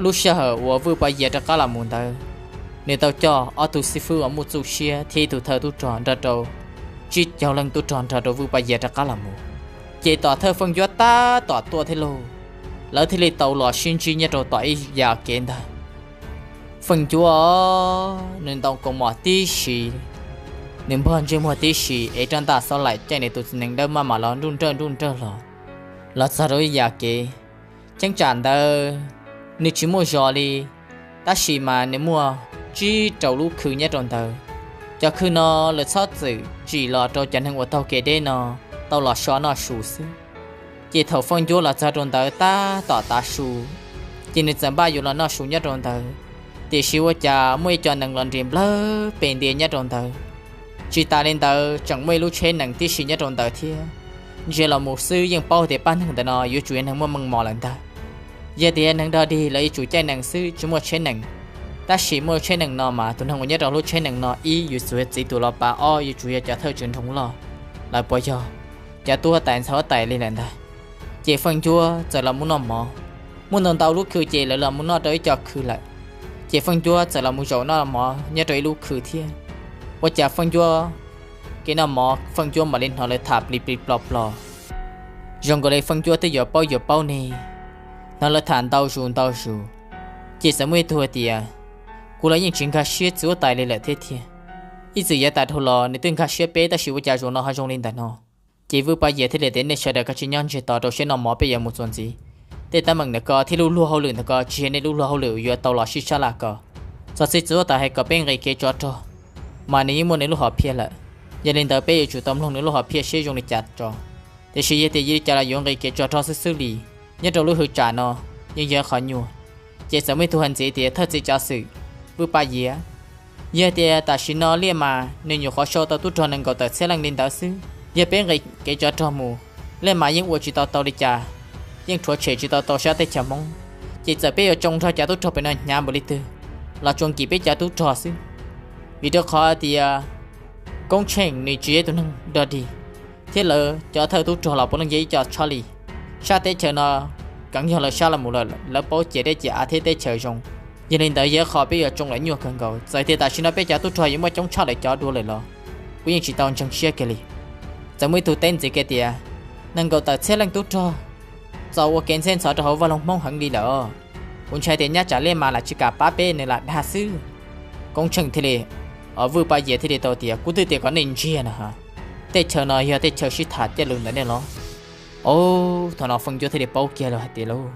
lub sij hawm uas Vwj Paj Yias rov qab los mus ntawd, nws tau coj ob tug xib fwb uas muaj txuj siab thiab ib tug thawj tub rog nrog rau tsib caug leej tub rog nrog rau Vwj Paj Yias rov qab los mus. Ces tom thawj Feej Cuab tab tom tuaj thiab lauj, lawv thiaj li tau los sib ntsib nyob rau tom ib yam kev ntag. Feej Cuab nws ntoo kaus mom tib si, nws npog ntsej muag tib si es rab ntaj xob laim caij nws tus txiv nees dawb maj mam los nruj nrawj nruj nrawj los, los txog rau ib yam kev. Cheeb tsam ntawd nws tsis muaj zos li, tab sis mas nws muaj tsib rau lub khw nyob rau ntawd. Cov khw no lawv txhob txwm tsim los rau cov neeg uas taug kev deb no tau los so noj su xwb. Ces thaum Feej Cuab los txog rau ntawd tab tom tav su, ces nws txawm npaj yuav los noj su nyob rau ntawd, tiam sis ua cas muaj ib co nees los nres nplawg pes ntia nyob rau ntawd. Tsis tas li ntawd tseem muaj ib lub tsheb nees tib si nyob rau ntawd thiab. Ntsia los mus xwb yeej paub tias pab neeg ntawm no yuav tsum yog neeg muaj meej mom lawm ntag. Yog tias yog neeg dog dig lawv yuav tsum caij nees xwb tsis muaj tsheb nees. Tab sis muaj lub tsheb nees no mas tus neeg uas nyob rau lub tsheb nees no ib yuav tsum yog txiv tus los pas, ob yuav tsum yog cov thawj tswv nroog loj, lawv puas yog cov tub huab tais ntxhais huab tais li lawm ntag. Ces Feej Cuab txawm los mus noj mov, muaj ntau ntau lub khw ces lawv los mus noj rau ib co khw lawm. Ces Feej Cuab txawm los mus zaum noj mov nyob rau ib lub khw thiab. Ua cas Feej Cuab kev noj mov Feej Cuab mam li hnov lawv tham plig plig plo plo. Zoo nkaus li Feej Cuab twb yuav paub yuav paub ne, hnov lawv tham ntau zus ntau zus. Ces txawm muaj ib tug hais tias, kuv los yeej tsis nkag siab txiv huab tais li lawm thiab tiag. Ib txwm yav tas dhau los nws twb nkag siab peb tab sis ua cas zaum no ho zoo li ntawm no. Ces Vwj Paj Yias thiaj li tias nej sawv daws kav tsij nyob ntsiag to rau siab noj mov peb yuav mus txuas ntxiv. Tej teeb meem ntawm ko thiab lub luag hauj lwm ntawm ko tsis yog nej lub luag hauj lwm yuav tau los sib sab laj ko. Txog txij txiv huab tais hais kom peb nqis kev tsov rog, mas nws yeej muaj nws lub hom phiaj lawm. Yog li ntawd peb yuav tsum tau mloog nws lub hom phiaj seb zoo li cas tso. Tiam sis yog tias yog li cas los yuav nqis kev tsov rog xwb xwb li, nyob rau lub hwv tsam no yeej yog qhov nyuaj. Ces txawm muaj ib tug hais ntxiv tias thawj txiv cav xwm Vwj Paj Yias, yog tias tam sim no Liaj Mas nws nyuam qhuav sau tau tub rog nees nkaum tawm txhiab leej li ntawd xwb, yog peb nqis kev tsov rog mus, Liaj Mas yeej ua tsis tau tau li cas, yeej rhuav tshem tsis tau tau sab teb chaws Hmoob. Ces txawm peb yuav tsoo nrog cov tub rog pem no hnyav npaum li twg los tsuas nkim peb cov tub rog xwb. Vim rau qhov tias Koob Tsheej nws tsis yog tus neeg dog dig, thiab lawv cov thawj tub rog los puav leej yog ib co tshab li. Sab teb chaws no keev yog lawv sab los mus lawm, lawv paub cia deb cia av thiab teb chaws zoo. Yog li ntawd yog qhov peb yuav tsoo lawv nyuaj kawg nkaus. Txawm tias tam sim no peb cov tub rog yuav muaj coob tshaj lawm cov dua lawm los kuv yeej tsis tau ntseeg siab kiag li. Txawm muaj ib tug teb ntxiv kiag tias, nees nkaum tawm txhiab leej tub rog txaus ua kev ntxheb ntxhov rau hauv vaj loog Hmoob heev li lawm. Kuv ntshai tias nyab tsam Liaj Mas lam tsis kam pab peb nws lam dag xwb. Koob Tsheej thiaj li, Vwj Paj Yias thiaj li tau tias, kuv twb tias kom nej ntsiag na ha. Tej chaw no yog tej chaw sib tham coj lus ntawm nej los? Au, thaum no Feej Cuab thiaj li paub kiag lawm hais tias, lauj,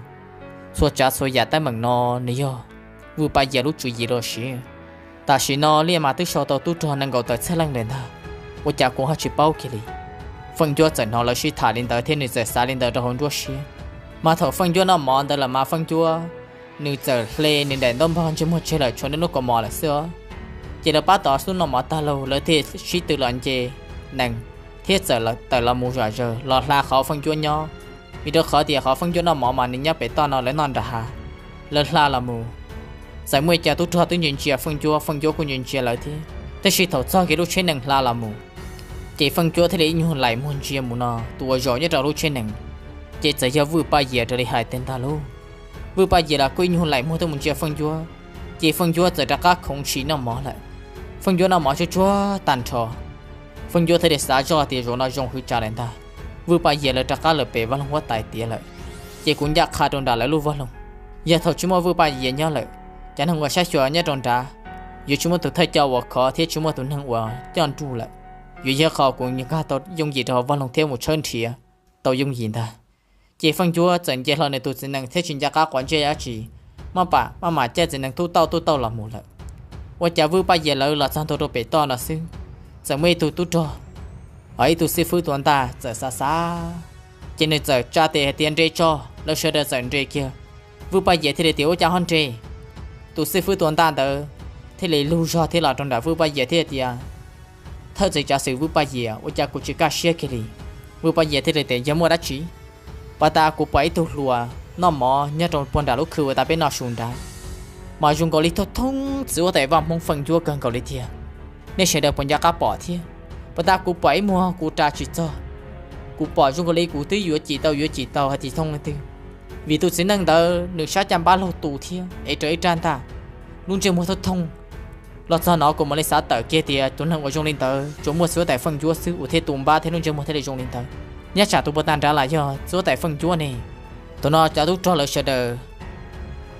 txhua tsav txhua yam teeb meem no nws yog Vwj Paj Yias lub tswv yim los sis? Tam sim no Liaj Mas twb sau tau tub rog nees nkaum tawm txhiab leej lawm ntag, ua cas kuv ho tsis paub kiag li? Feej Cuab txawm hnov lawv sib tham li ntawd thiab nws txawm xav li ntawd rau hauv nruab siab. Mas thaum Feej Cuab noj mov ntawd lawm mas Feej Cuab nws txawm hle nws daim ntaub npog ntsej muag tseg lawm tshuav nws lub kaus mom lawm xwb os. Ces lawv pab tom xub noj mov tag lauj lawv thiaj sib tw los nce nees thiab txawm tawm los mus zom zaws los hla qhov Feej Cuab nyob. Vim rau qhov tias qhov Feej Cuab noj mov mas nws nyob pem toj no lawv noj nram hav. Lawv hla los mus, txawm muaj ib co tub rog twb ntsia ntsia Feej Cuab, Feej Cuab kuj ntsia ntsia lawv thiab. Tab sis thaum txog kiag lub tsheb nees hla los mus, ces Feej Cuab thiaj li ib nyuag laim muag ntsia mus no tus uas zaum nyob rau lub tsheb nees, ces txawm yog Vwj Paj Yias raws li hais tiag ntag lauj. Vwj Paj Yias los kuj ib nyuag laim muag tuaj mus ntsia Feej Cuab, ces Feej Cuab txawm rov qab khoov ntshis noj mov lawm. Feej Cuab noj mov tsuag tsuag tag nrho, Feej Cuab thiaj li xav zoj tias zaum no zoo hwv tsam lawm ntag. Vwj Paj Yias lawv rov qab lawm pem vaj loog huab tais tiav lawm, ces kuv ncaj qha rau nram lawv lub vaj loog, yog thaum tsis muaj Vwj Paj Yias nyob lawm, cov neeg uas saib xyuas nyob rau nrad yuav tsis muaj tus thawj coj uas khov thiab tsis muaj tus neeg uas coj nruj lawm. Yuav yog qhov kuv nkag tau yooj yim rau hauv vaj loog thiab mus tshawb nrhiav tau yooj yim ntag. Ces Feej Cuab txawm nce hlo nws tus txiv nees thiab tsis nco qab quav ntsej dab tsi, maj mam caij txiv nees tub tauj tub tauj los mus lawm. Ua cas Vwj Paj Yias lawv los txog ntua rau pem toj no xwb, txawm muaj ib tug tub rog, ib tug xib fwb tuav ntaj txawm xav xav, ces nws txawm tsa tes hais tias nres tso, lawv sawv daws txawm nres kiag. Vwj Paj Yias thiaj li tias ua cas ho nres? Tus xib fwb tuav ntaj ntawd thiaj li lug zog thiab los rau nram Vwj Paj Yias thiab tias thawj txiv tsav xwm Vwj Paj Yias, ua cas kuv tsis kaj siab kiag li? Vwj Paj Yias thiaj li tias yog muaj dab tsi? Pas tas kuv pom ib tug hluas noj mov nyob rau puag nram lub khw uas tas peb noj su nrad, mas zoo nkaus li thooj thooj txiv huab tais vaj Hmoob Feej Ncuab kawg nkaus li tiag. Nej sawv daws puas nco qab pom thiab? Pas tas kuv pom ib muag kuv ras tsis txog, kuv pom zoo nkaus li kuv twb yuav cim tau yuav cim tau hais tias thooj leej twg, vim tus txiv neej ntawd nws sab caj npab laug tu thiab es raws ib rab ntaj, lub ntsej muag thooj thooj. Los txog no kuv mam li xav tawm kiag tias tus neeg uas zoo li ntawd tsuas muaj txiv huab tais Feej Ncuab xwb uas thiaj tu npab thiab lub ntsej muag thiaj li zoo li ntawd. Nyob tsam tus puag ta nrad los yog txiv huab tais Feej Ncuab ne. Thaum no cov tub rog lawv sawv daws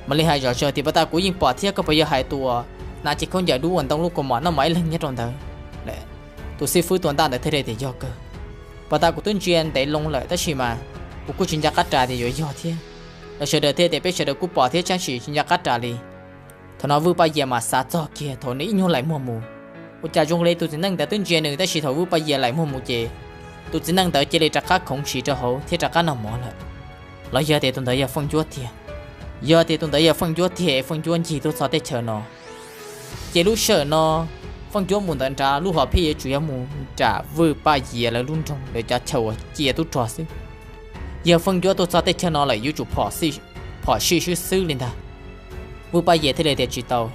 mam li hais zom zaws tias pas tas kuv yeej pom thiab, koj puas yog hais tus uas hnav cev khaub ncaws dub ua ntoo lub kaus mom noj mov ib leeg nyob rau ntawd? Tus xib fwb tuav ntaj ntawd thiaj li tias yog kawg. Pas tas kuv twb ntsia ntev loo lawm tab sis mas kuv kuj tsis nco qab ras tias yuav yog thiab. Lawv sawv daws thiaj tias peb sawv daws kuj pom thiab tab sis tsis nco qab ras li. Thaum no Vwj Paj Yias mas xav txog kiag thaum nws ib nyuag laim muag mus, ua cas zoo li tus txiv neej ntawd twb ntsia nws tab sis thaum Vwj Paj Yias laim muag mus ces tus txiv neej ntawd cia li rov qab khoov siv rau hauv thiab rov qab noj mov lawm. Los yog tias tus ntawd yog Feej Ncuab tiag? Yog tias tus ntawd yog Feej Ncuab tiag es Feej Ncuab ncig tuaj txog teb chaws no, ces lub sij hawm no Feej Ncuab mus ntawd nrad lub hom phiaj yuav tsum yog mus nram Vwj Paj Yias lawv lub nroog lawv cov chaw uas cia tub rog xwb. Yog Feej Ncuab tuaj txog teb chaws no lawm yuav tsum phom sij swb xwb li ntag. Vwj Paj Yias thiaj li tias tsis tau,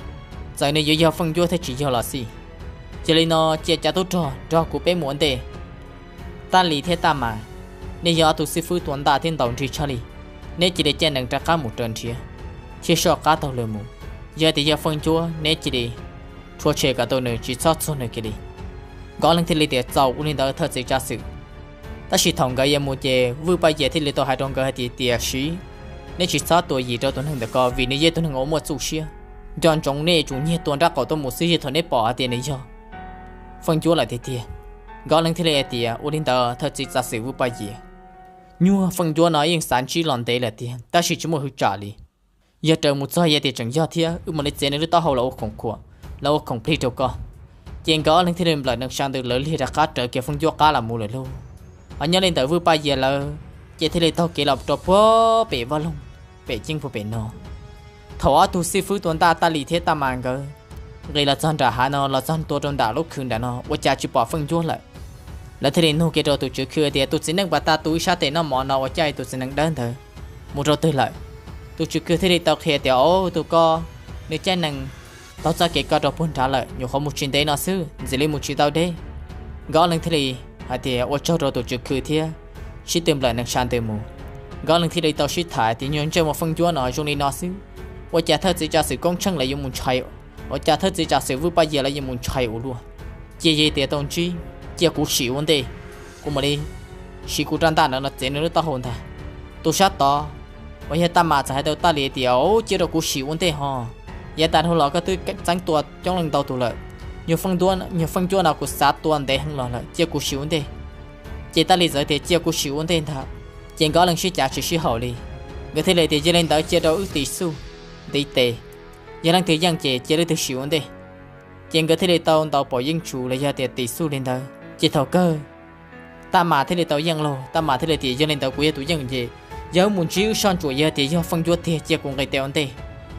txawm nws yuav yog Feej Ncuab thiab tsis yog los xij, cia li no cia cov tub rog nrog kuv peb mus ua ntej. Taj Lis thiab Taj Mas, nej yog ob tug xib fwb tua ntaj thiab ntaus nrig tshaj li, neb cia li caij nees rov qab mus raws nrhiav thiab soj qab taug lawv mus. Yog tias yog Feej Ncuab neb cia li rhuav tshem kom tau nws tsis txhob txuag nws kiag li. Nkawd ob leeg thiaj li tias txaus ua li ntawd thawj txiv tsav xwm. Tab sis thaum nkawd yuav mus ces Vwj Paj Yias thiaj li tau hais rau nkawd hais tias tiam sis neb tsis txhob tuam yim rau tus neeg ntawm ko vim nws yog ib tug neeg uas muaj txuj siab. Nco ntsoov nej yuav tsum nyiag tua nraub qaum tuaj mus xwb yog thaum neb pom hais tias nws yog Feej Ncuab lawm tiag tiag. Nkawd ob leeg thiaj li hais tias ua li ntawd thawj txiv tsav xwm Vwj Paj Yias, nyuag Feej Ncuab no yeej xav ntsib los ntev lawm tiag tab sis tsis muaj hwv tsam li. Yog raws mus txog yog tias tseem yog thiab wb mam li txiav nws lub taub hau los ua khoom khuam, los ua khoom plig rau koj. Ces nkawd ob leeg thiaj li nplawm nees sa ntws lawv lig rov qab rawv kiag Feej Ncuab qab los mus lawm lauj. Ho nyob li ntawm Vwj Paj Yias lawv ces thiaj li taug kev los rau puag pem vaj loog, pem ceeb puag pem no. Thaum ob tug xib fwb tua ntaj Taj Lis thiab Taj Mas nkawd nqis los txog nram hav no los txog ntua rau nram lub khw nram no ua cas tsis pom Feej Ncuab lawm. Lawv thiaj li nug kiag rau tus tswv khw tias tus txiv neej pas tas tu ib sab tes noj mov no ua cas tus txiv neej dawb ntawd mus rau twg lawm. Tus tswv khw thiaj li tau qhia tias o tus ko nws caij nees taug txoj kev ko rau puag nrad lawm, nyuam qhuav mus tsis ntev no xwb ntxim li mus tsis tau deb. Nkawd ob leeg thiaj li hais tias ua tsaug rau tus tswv khw thiab sib tw nplawm nees sa ntws mus. Nkawd ob leeg thiaj li tau sib tham tias nyuag ntsej muag Feej Ncuab no zoo li no xwb, ua cas thawj txiv tsav xwm Koob Tsheej lawv yuav mus ntshai, ua cas thawj txiv tsav xwm Vwj Paj Yias lawv yuav mus ntshai ua luaj. Cia yog tias tau ntsib, cia kuv sim ua ntej, kuv mam li siv kuv rab ntaj ntawd no txiav nws lub taub hau ntag. Tus sab tod uas yog Taj Mas txawm hais tau Taj Lis tias cia rau kuv sim ua ntej ho, yav tas dhau los koj twb txeeb tua coob leej ntau tus lawm. Nyuag Feej Ncuab no kuv xav tua ntev heev los lawm cia kuv sim ua ntej. Ces Taj Lis txawm tias cia kuv sim ua ntej ntag. Ces nkawd ob leeg sib cav tsis sib haum li, nkawd thiaj li tias yog li ntawd cia rau wb tis xuj ntiv tes, yog leej twg yeej ces cia leej twg sim ua ntej. Ces nkawd thiaj li tau ntaus pom yeej tsus los yog tias tis xuj li ntawd ces thaum kawg Taj Mas thiaj li tau yeej lauj. Taj Mas thiaj li tias yog li ntawd kuv yog tus yeej ces yog wb mus ntsib wb soj ntsuam yog tias yog Feej Ncuab tiag cia kuv nqis tes ua ntej.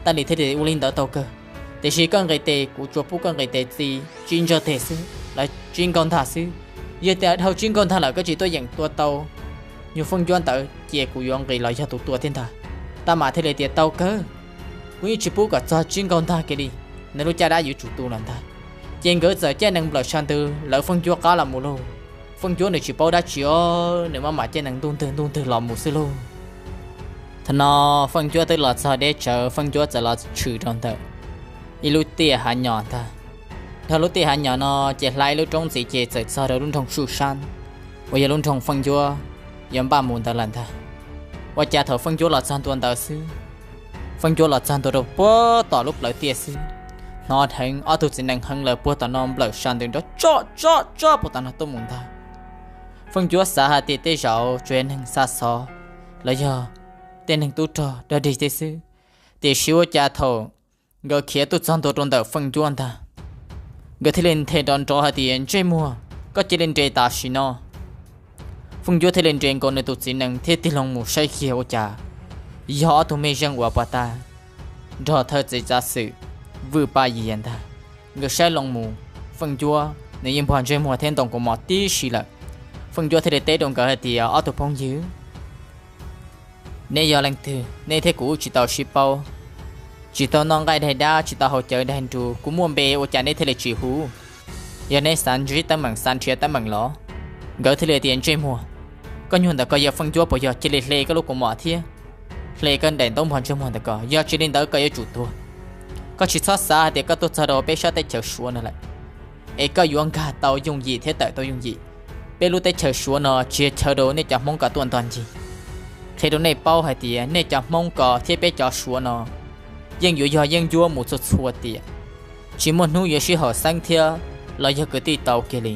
Taj Lis thiaj li ua li ntawd tau kawg, tiam sis koj nqis tes kuv tsuas pub koj nqis tes txi tsib ntsawj teg xwb, lawv tsib nkaug ntag xwb. Yog tias dhau tsib nkaug ntag lawm koj tsis tuaj yeem tua tau nyuag Feej Ncuab ntawd ces kuv yuav nqis los yog tus tua thiab ntag. Taj Mas thiaj li tias tau kawg, kuv yeej tsis pub kom txog tsib nkaug ntag kiag li, nws lub caj dab yuav tsum tu los ntag. Ces nkawd txawm caij nees nplawm sa ntws lawv Feej Ncuab qab los mus lauj. Feej Ncuab nws tsis paub dab tsi os, nws maj mam caij nees ntuj ntwg ntuj ntwg los mus xwb lauj. Thaum no Feej Ncuab twb los txog deb tsawv, Feej Ncuab txawm los tshwm rau ntawm ib lub tiaj hav nyom ntag. Dhau lub tiaj hav nyom no ces hla ib lub roob ntxiv ces txawm txog rau lub nroog Suj Sab uas yog lub nroog Feej Ncuab yuav npaj mus ntawd lawm ntag. Ua cas thaum Feej Ncuab los txog ntua ntawd xwb, Feej Ncuab los txog ntua rau puag tom lub plawv tiaj xwb, hnov dheev ob tug txiv nees heev lawm puag tom no nplawm sa ntws nrov tso tso tso puag tom no tuaj mus ntag. Feej Ncuab xav hais tias tej zaum tsuas yog neeg xa xov los yog tej neeg tub rog dog dig tej xwb, tiam sis ua cas thaum nkawd khiav tuaj txog ntua rau ntawm Feej Ncuab ntag, Nkawd thiaj li nthe nrov nrov hais tias, Ntsej muag, koj cia li nres tam sim no. Feej Ncuab thiaj li nres nkaus nws tus txiv nees thiab tig loo mus saib kiag ua cas yog ob tug mej zeej uas pog tag nrog thawj txiv tsav xwm Vwj Paj Yias ntag. Nkawd saib loo mus, Feej Ncuab nws yeej npog ntsej muag thiab ntaus kaus mom tib si lawm. Feej Ncuab thiaj li teb rau nkawd hais tias, Ob tug phooj ywg, neb yog leej twg? Neb thiab kuv wb tsis tau sib paub, tsis tau noj nqaij daig dab, tsis tau haus cawv daig nrus, kuv muaj npe ua cas neb thiaj li tsis hu? Yog neb xav ntsib teeb meem xav nrhiav teeb meem los? Nkawd thiaj li tias, Ntsej muag, koj nyuag ntawm ko yog Feej Ncuab puas yog? Cia li hle koj lub kaus mom thiab hle koj daim ntaub npog ntsej muag ntawm ko, yog tsis li ntawd koj yuav tsum tuag. Koj tsis txhob xav hais tias koj tuaj txog rau peb sab teb chaws Suav no lawm es koj yuav nkag tau yooj yim thiab tawm tau yooj yim. Peb lub teb chaws Suav no tsis yog chaw rau nej cov Hmoob kom tuaj ntog ncig. Qhia rau nej paub hais tias nej cov Hmoob ko thiab peb cov Suav no yeej yuav yog yeeb ncuab mus txhua txhua tiam, tsis muaj hnub yuav sib haum xeeb thiab los yog kwv tij tau kiag li.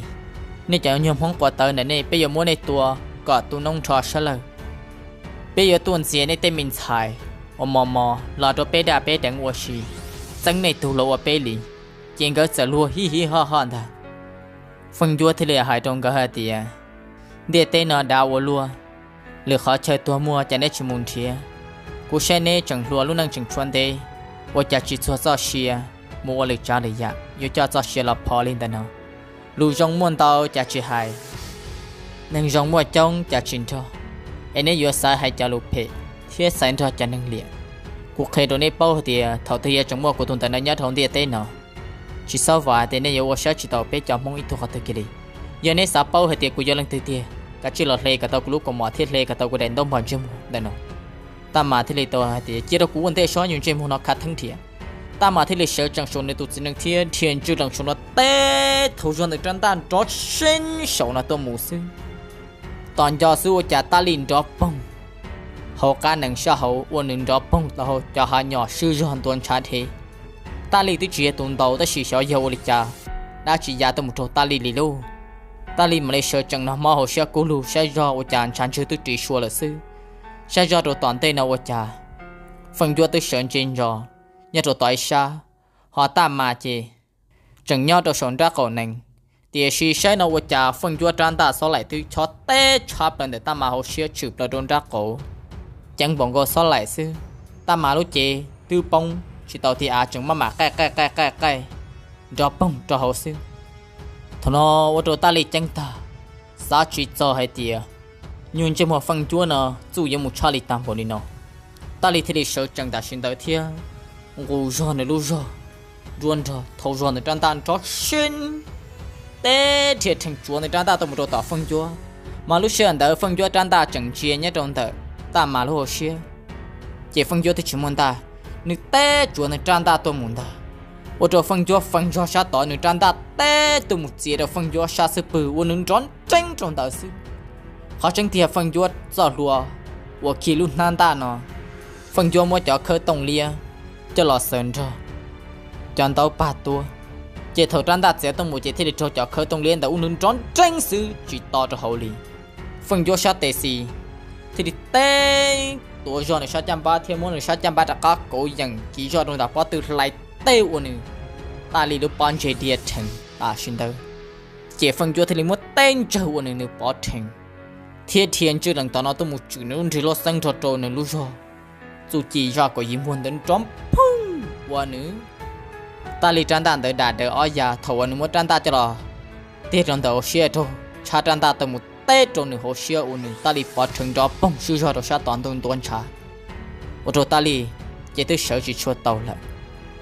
Nej cov nyuag Hmoob quav tawv ntawm nej, peb yuav muab nej tua kom tu noob nrho sab lawg. Peb yuav tuaj ntxias nej tej me ntxhais uas mos mos los rau peb daj peb deev ua si, txeeb nej tug los ua peb li. Ces nkawd txawm luag hij hij hoj hoj ntag. Feej Ncuab thiaj li hais rau nkawd hais tias, Ntiaj teb no dav ua luaj, lwm qhov chaw tuag muaj cas neb tsis mus nrhiav? Kuv saib neb tseem hluas lub neej tseem tshuav ntev, ua cas tsis txuag txoj sia mus ua lwm tsav lwm yam, yuav coj txoj sia los phov li ntawm no? Lus zoo muaj ntau cas tsis hais, neeg zoo muaj coob cas tsis nrog, es neb yuav xaiv hais cov lus phem thiab xaiv nrog cov neeg liam. Kuv qhia rau neb paub hais tias thaum twg yuav tseem muaj kuv tus ntawm no nyob rau ntiaj teb no, tsis txhob vam hais tias nej yuav ua siab tsis tau peb cov Hmoob ib tug qhov twg kiag li. Yog neb xav paub hais tias kuv yog leej twg tiag, kav tsij los hle kom tau kuv lub kaus mom thiab hle kom tau kuv daim ntaub npog ntsej muag ntawm no. Taj Mas thiaj li tau hais tias, Cia rau kuv ua ntej sob, nyuag ntsej muag no khav theeb nrhiav. Taj Mas thiaj li sawv tsees saum nws tus txiv nees thiab dhia ntswj lees saum no teb thauj zog ntawm rab ntaj nrov seeb saum no tuaj mus xwb. Tos nco xwb ua cas Taj Lij nrov poog, hauv qab nees sab hauv ua nws nrov poog tau hauv cov hav nyom swb zog ntua ntshav dhev. Taj Lij twb tsis yog tus ntaus tab sis xyov yog ua li cas dab tsi ya tuaj mus raug Taj Lij li lauj. Taj Lij mam li sawv tsees noj hmo hauv siab kub lug saib zog ua cas ntshav ntswg twb ris sua lawm xwb. Saib zog rau tom ntej no ua cas Feej Ncuab twb sawv ntse ntso nyob rau tom ib sab, ho Taj Mas ces tseem nyob rau saum nrab qaum nees. Tiam sis saib no ua cas Feej Ncuab rab ntaj xob laim twb chob teb tshab plaws ntawm Taj Mas hauv siab tshwm plaws rau nrab qaum, ceev npaum nkaus xob laim xwb. Taj Mas lub cev twb poob tsis tau ti av tseem maj mam qaij qaij qaij qaij qaij nrov poog rau hauv xwb. Thaum no ua rau Taj Lij ceeb tag, xav tsis txog hais tias nyuag ntsej muag Feej Ncuab no txuj yuav mus tshaj li tag npaum li no. Taj Lij thiaj li sawv tsees tam sim ntawd thiab nqus zog nws lub zog nruab nrog thauj zog ntawm rab ntaj nrov seeb teb dhia rhees tsuav ntawm rab ntaj tuaj mus rau tom Feej Ncuab. Mas lub sij hawm ntawd Feej Ncuab rab ntaj tseem ntsia nyob rau ntawm Taj Mas lub hauv siab, ces Feej Ncuab twb tsis muaj ntaj, nws teb tsuav ntawm rab ntaj tuaj mus ntag. Ua rau Feej Ncuab feej zog sab tod, nws rab ntaj teb tuaj mus txiav rau Feej Ncuab sab xub pwg ua nws nrov nreeb rau ntawd xwb. Qhov tseeb tiag Feej Ncuab txoj hlua uas khi lub hnab ntaj no, Feej Ncuab muab cov khawb tooj liab coj los xaws nrog cov ntaub pag tuab, ces thaum rab ntaj txiav tuaj mus ces thiaj li raug cov khawb tooj liab ntawd ua nws nrov nreeb xwb tsis to rau hauv li. Feej Ncuab sab tes xis thiaj li teb tuav zog nws sab caj npab thiab muab nws sab caj npab rov qab kauv yeem kiv zog rau ntawm pob tw hlais teb ua nws Taj Lij lub pob ntseg dhia rhees tam sim ntawd. Ces Feej Ncuab thiaj li muab teb ntsawg ua nws nws pov rhees, thiab dhia ntswj lees tom no tuaj mus tshwm nws lub nrig loj xeeb nrog rau nws lub zog txuj ci zaj kaum yim muag ntawd nrov phooj ua nws Taj Lij rab ntaj ntawd dam daws ob ya. Thaum uas nws muab rab ntaj coj los tiag rau ntawm hauv siab raug tshab rab ntaj tuaj mus teb rau nws hauv siab ua nws Taj Lij pov rhees nrov poog swb zog rau sab tod ntuj ntuav ntshav, ua rau Taj Lij ces twb sawv tsis tshua tau lawm.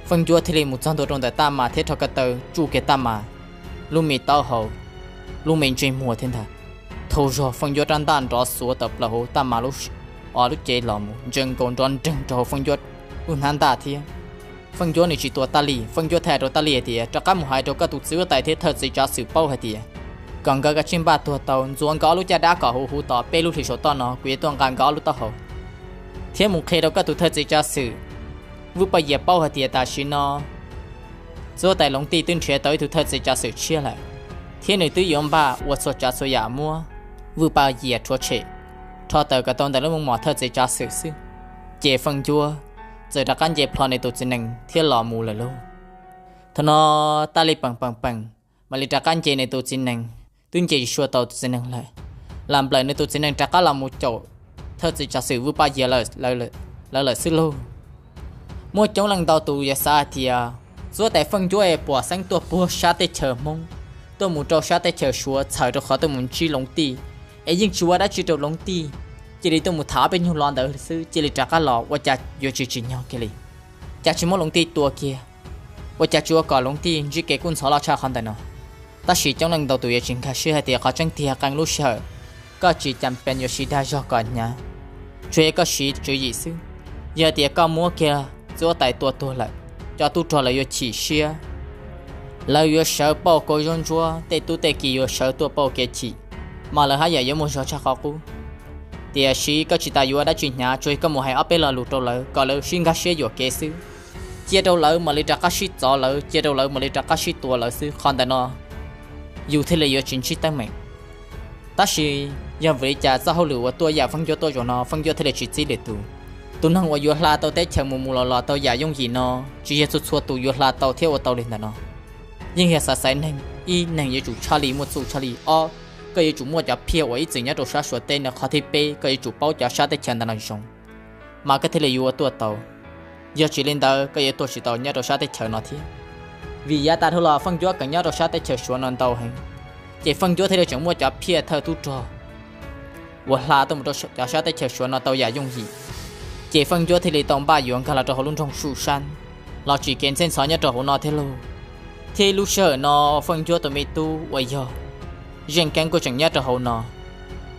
Feej Ncuab thiaj li mus txog ntua rau ntawm Taj Mas thiab rho ko taw tsuj kiag Taj Mas lub me taub hau, lub me ntsej muag thiab ntag. Thaum zog Feej Ncuab rab ntaj nrov xuav tawm plaws hauv Taj Mas lub, o lub cev los mus ntsia nkaus nrov nreeg rau hauv Feej Ncuab lub hnab ntaj thiab. Feej Ncuab nws tsis tua Taj Lij, Feej Ncuab thiaj hais rau Taj Lij hais tias, Rov qab mus hais rau koj tus txiv huab tais thiab thawj txiv tsav xwm paub hais tias kom nkawd kav tsij npaj tuag tau, ntxuav nkawd ob lub caj dab kom huv huv tom peb lub hlis saum toj no, kuv yuav tuaj nqa nkawd ob lub taub hau. Thiab mus qhia rau koj tus thawj txiv tsav xwm Vwj Paj Yias paub hais tias tam sim no txiv huab tais Loov Tij twb nrhiav tau ib tug thawj txiv tsav xwm tshiab lawm, thiab nws twb yuav npaj ua txhua tsav txhua yam muab Vwj Paj Yias rhuav tshem, rho tawm kom tau ntawm lub moo mom thawj txiv tsav xwm xwb. Ces Feej Ncuab txawm rov qab nce plho nws tus txiv nees thiab los mus lawm lauj. Thaum no Taj Lis peem peem peem, mam li rov qab nce nws tus txiv nees, twb nce tsis tshua tau tus txiv nees lawm, lam nplawm nws tus txiv nees rov qab los mus caum thawj txiv tsav xwm Vwj Paj Yias lawm, lawv lawm xwb lauj. Muaj coob leej ntau tus yuav xav hais tias txuab tais Feej Ncuab es puas xeeb tuaj puag sab teb chaws Hmoob tuaj mus rau sab teb chaws Suav txhawm rau qhov tuaj mus ntsib Loov Tij, es yeej tsis ua dab tsi rau Loov Tij, cia li tuaj mus tham ob peb nyuag lo ntawd xwb cia li rov qab los, ua cas yuav tsis tsim nyog kiag li? Cas tsis muab Loov Tij tua kiag? Ua cas tsis ua kom Loov Tij ntsib kev kub ntxhov loj tshaj qhov ntawm no? Tab sis coob leej ntau tus yuav tsis nkag siab hais tias qhov tseeb tiag qee lub sij hawm koj tsis cas pes yuav siv dag zog kom hnyav, tsuas yog koj siv tswv yim xwb. Yog tias koj muab kiag txuab tais tua tuag lawm, cov tub rog lawv yuav chim siab, lawv yuav sawv pauj kua zaub ntsuab, tej tub tej ki yuav sawv tuaj pauj kev chim, mas lawv haj yam yuav muaj zog tshaj qhov qub. Tiam sis koj tsis tas yuav ua dab tsi hnyav, tsuas yog koj mus hais ob peb lo lus rau lawv kom lawv sib nkag siab yuam kev xwb. Cia rau lawv mam li rov qab sib txov lawv, cia rau lawv mam li rov qab sib tua lawv xwb, qhov ntawm no yus thiaj li yuav tsis ntsib teeb meem. Tab sis yog vim li cas txoj hauj lwm uas tuaj yam Feej Ncuab tuaj zaum no Feej Ncuab thiaj li tsis txib lwm tus? Tus neeg uas yuav hla tau teb chaws mus mus los los tau yam yooj yim no, tsis yog txhua txhua tus yuav hla tau thiab ua tau li ntawm no. Yeej yog xav xaiv neeg, ib, neeg yuav tsum tshaj li muaj txuj tshaj li, ob, koj yuav tsum muaj cov phiaj uas ib txwm nyob rau sab Suav teb no, qhov thib peb koj yuav tsum paub cov sab teb chaws ntawm no zoo, mas koj thiaj li yuav ua tuaj tau. Yog tsis li ntawd koj yuav tuaj tsis tau nyob rau sab teb chaws no thiab. Vim yav tas dhau los Feej Ncuab kheev nyob rau sab teb chaws Suav no ntau heev, ces Feej Ncuab thiaj li tseem muaj cov phiaj thawj tub rog uas hla tuaj mus rau cov sab teb chaws Suav no tau yam yooj yim. Ces Feej Ncuab thiaj li tau npaj yuav nkag los rau hauv lub nroog Suj Sab, los tsim kev ntxheb ntxhov nyob rau hauv no thiab lauj. Thiab ib lub sij hawm no Feej Ncuab tus me tub uas yog Zeej Keeb kuj tseem nyob rau hauv no,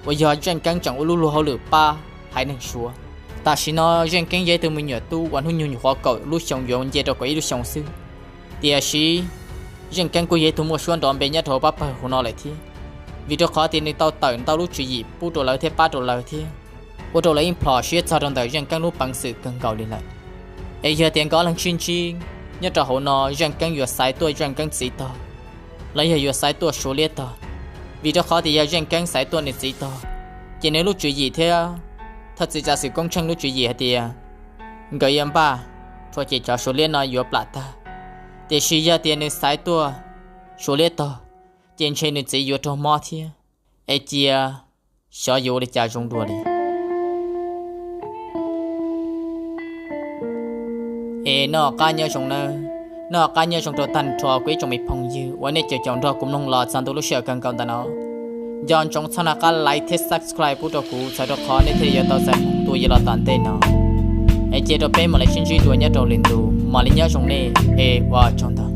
uas yog Zeej Keeb tseem ua lub luag hauj lwm pab haiv neeg Suav. Tam sim no Zeej Keeb yog ib tug me nyuam tub uas hnub nyoog nyuam qhuav kaum lub xyoo yuav nce rau kaum ib lub xyoo xwb. Tiam sis Zeej Keeb kuj yog ib tug muaj suab nrov npe nyob rau hauv pab pawg hauv no lawm thiab, vim rau qhov tias nws tau tawm ntau lub tswv yim pub rau lawv thiab pab rau lawv thiab, ua rau lawv yeej plhom siab txog rau ntawm Zeej Keeb lub peev xwm kawg nkaus li lawm. Es yog tias nkawd ob leeg sib ntsib nyob rau hauv no Zeej Keeb yuav xaiv tuaj Zeej Keeb txiv tog, los yog yuav xaiv tuaj Suav liab tog? Vim rau qhov tias yog Zeej Keeb xaiv tuaj nws txiv tog, ces nws lub tswv yim thiab thawj txiv tsav xwm Koob Tsheej lub tswv yim hais tias nkawd yuav npaj rhuav ces cov Suav liab no yuav plam tag. Tiam sis yog tias nws xaiv tuaj Suav liab tog, ces ntshe nws txiv yuav raug mob thiab. Es cia xyov yuav ua li cas zoo dua li. Es noj qab nyob zoo nawb, noj qab nyob zoo rau tag nrho kuv ib tsoom me phooj ywg uas nej caum caum nrog kuv mloog los txog ntua lub sij hawm kawg nkaus ntawm no. Nco ntsoov txhob noj qab like thiab subscribe pub rau kuv txhawm rau qhov nej thiaj li yuav tau txais tus yuav los tom ntej no. Es cia rau peb mam li sib ntsib dua nyob rau lwm ntu, mam li nyob zoo nej, es ua tsaug ntau.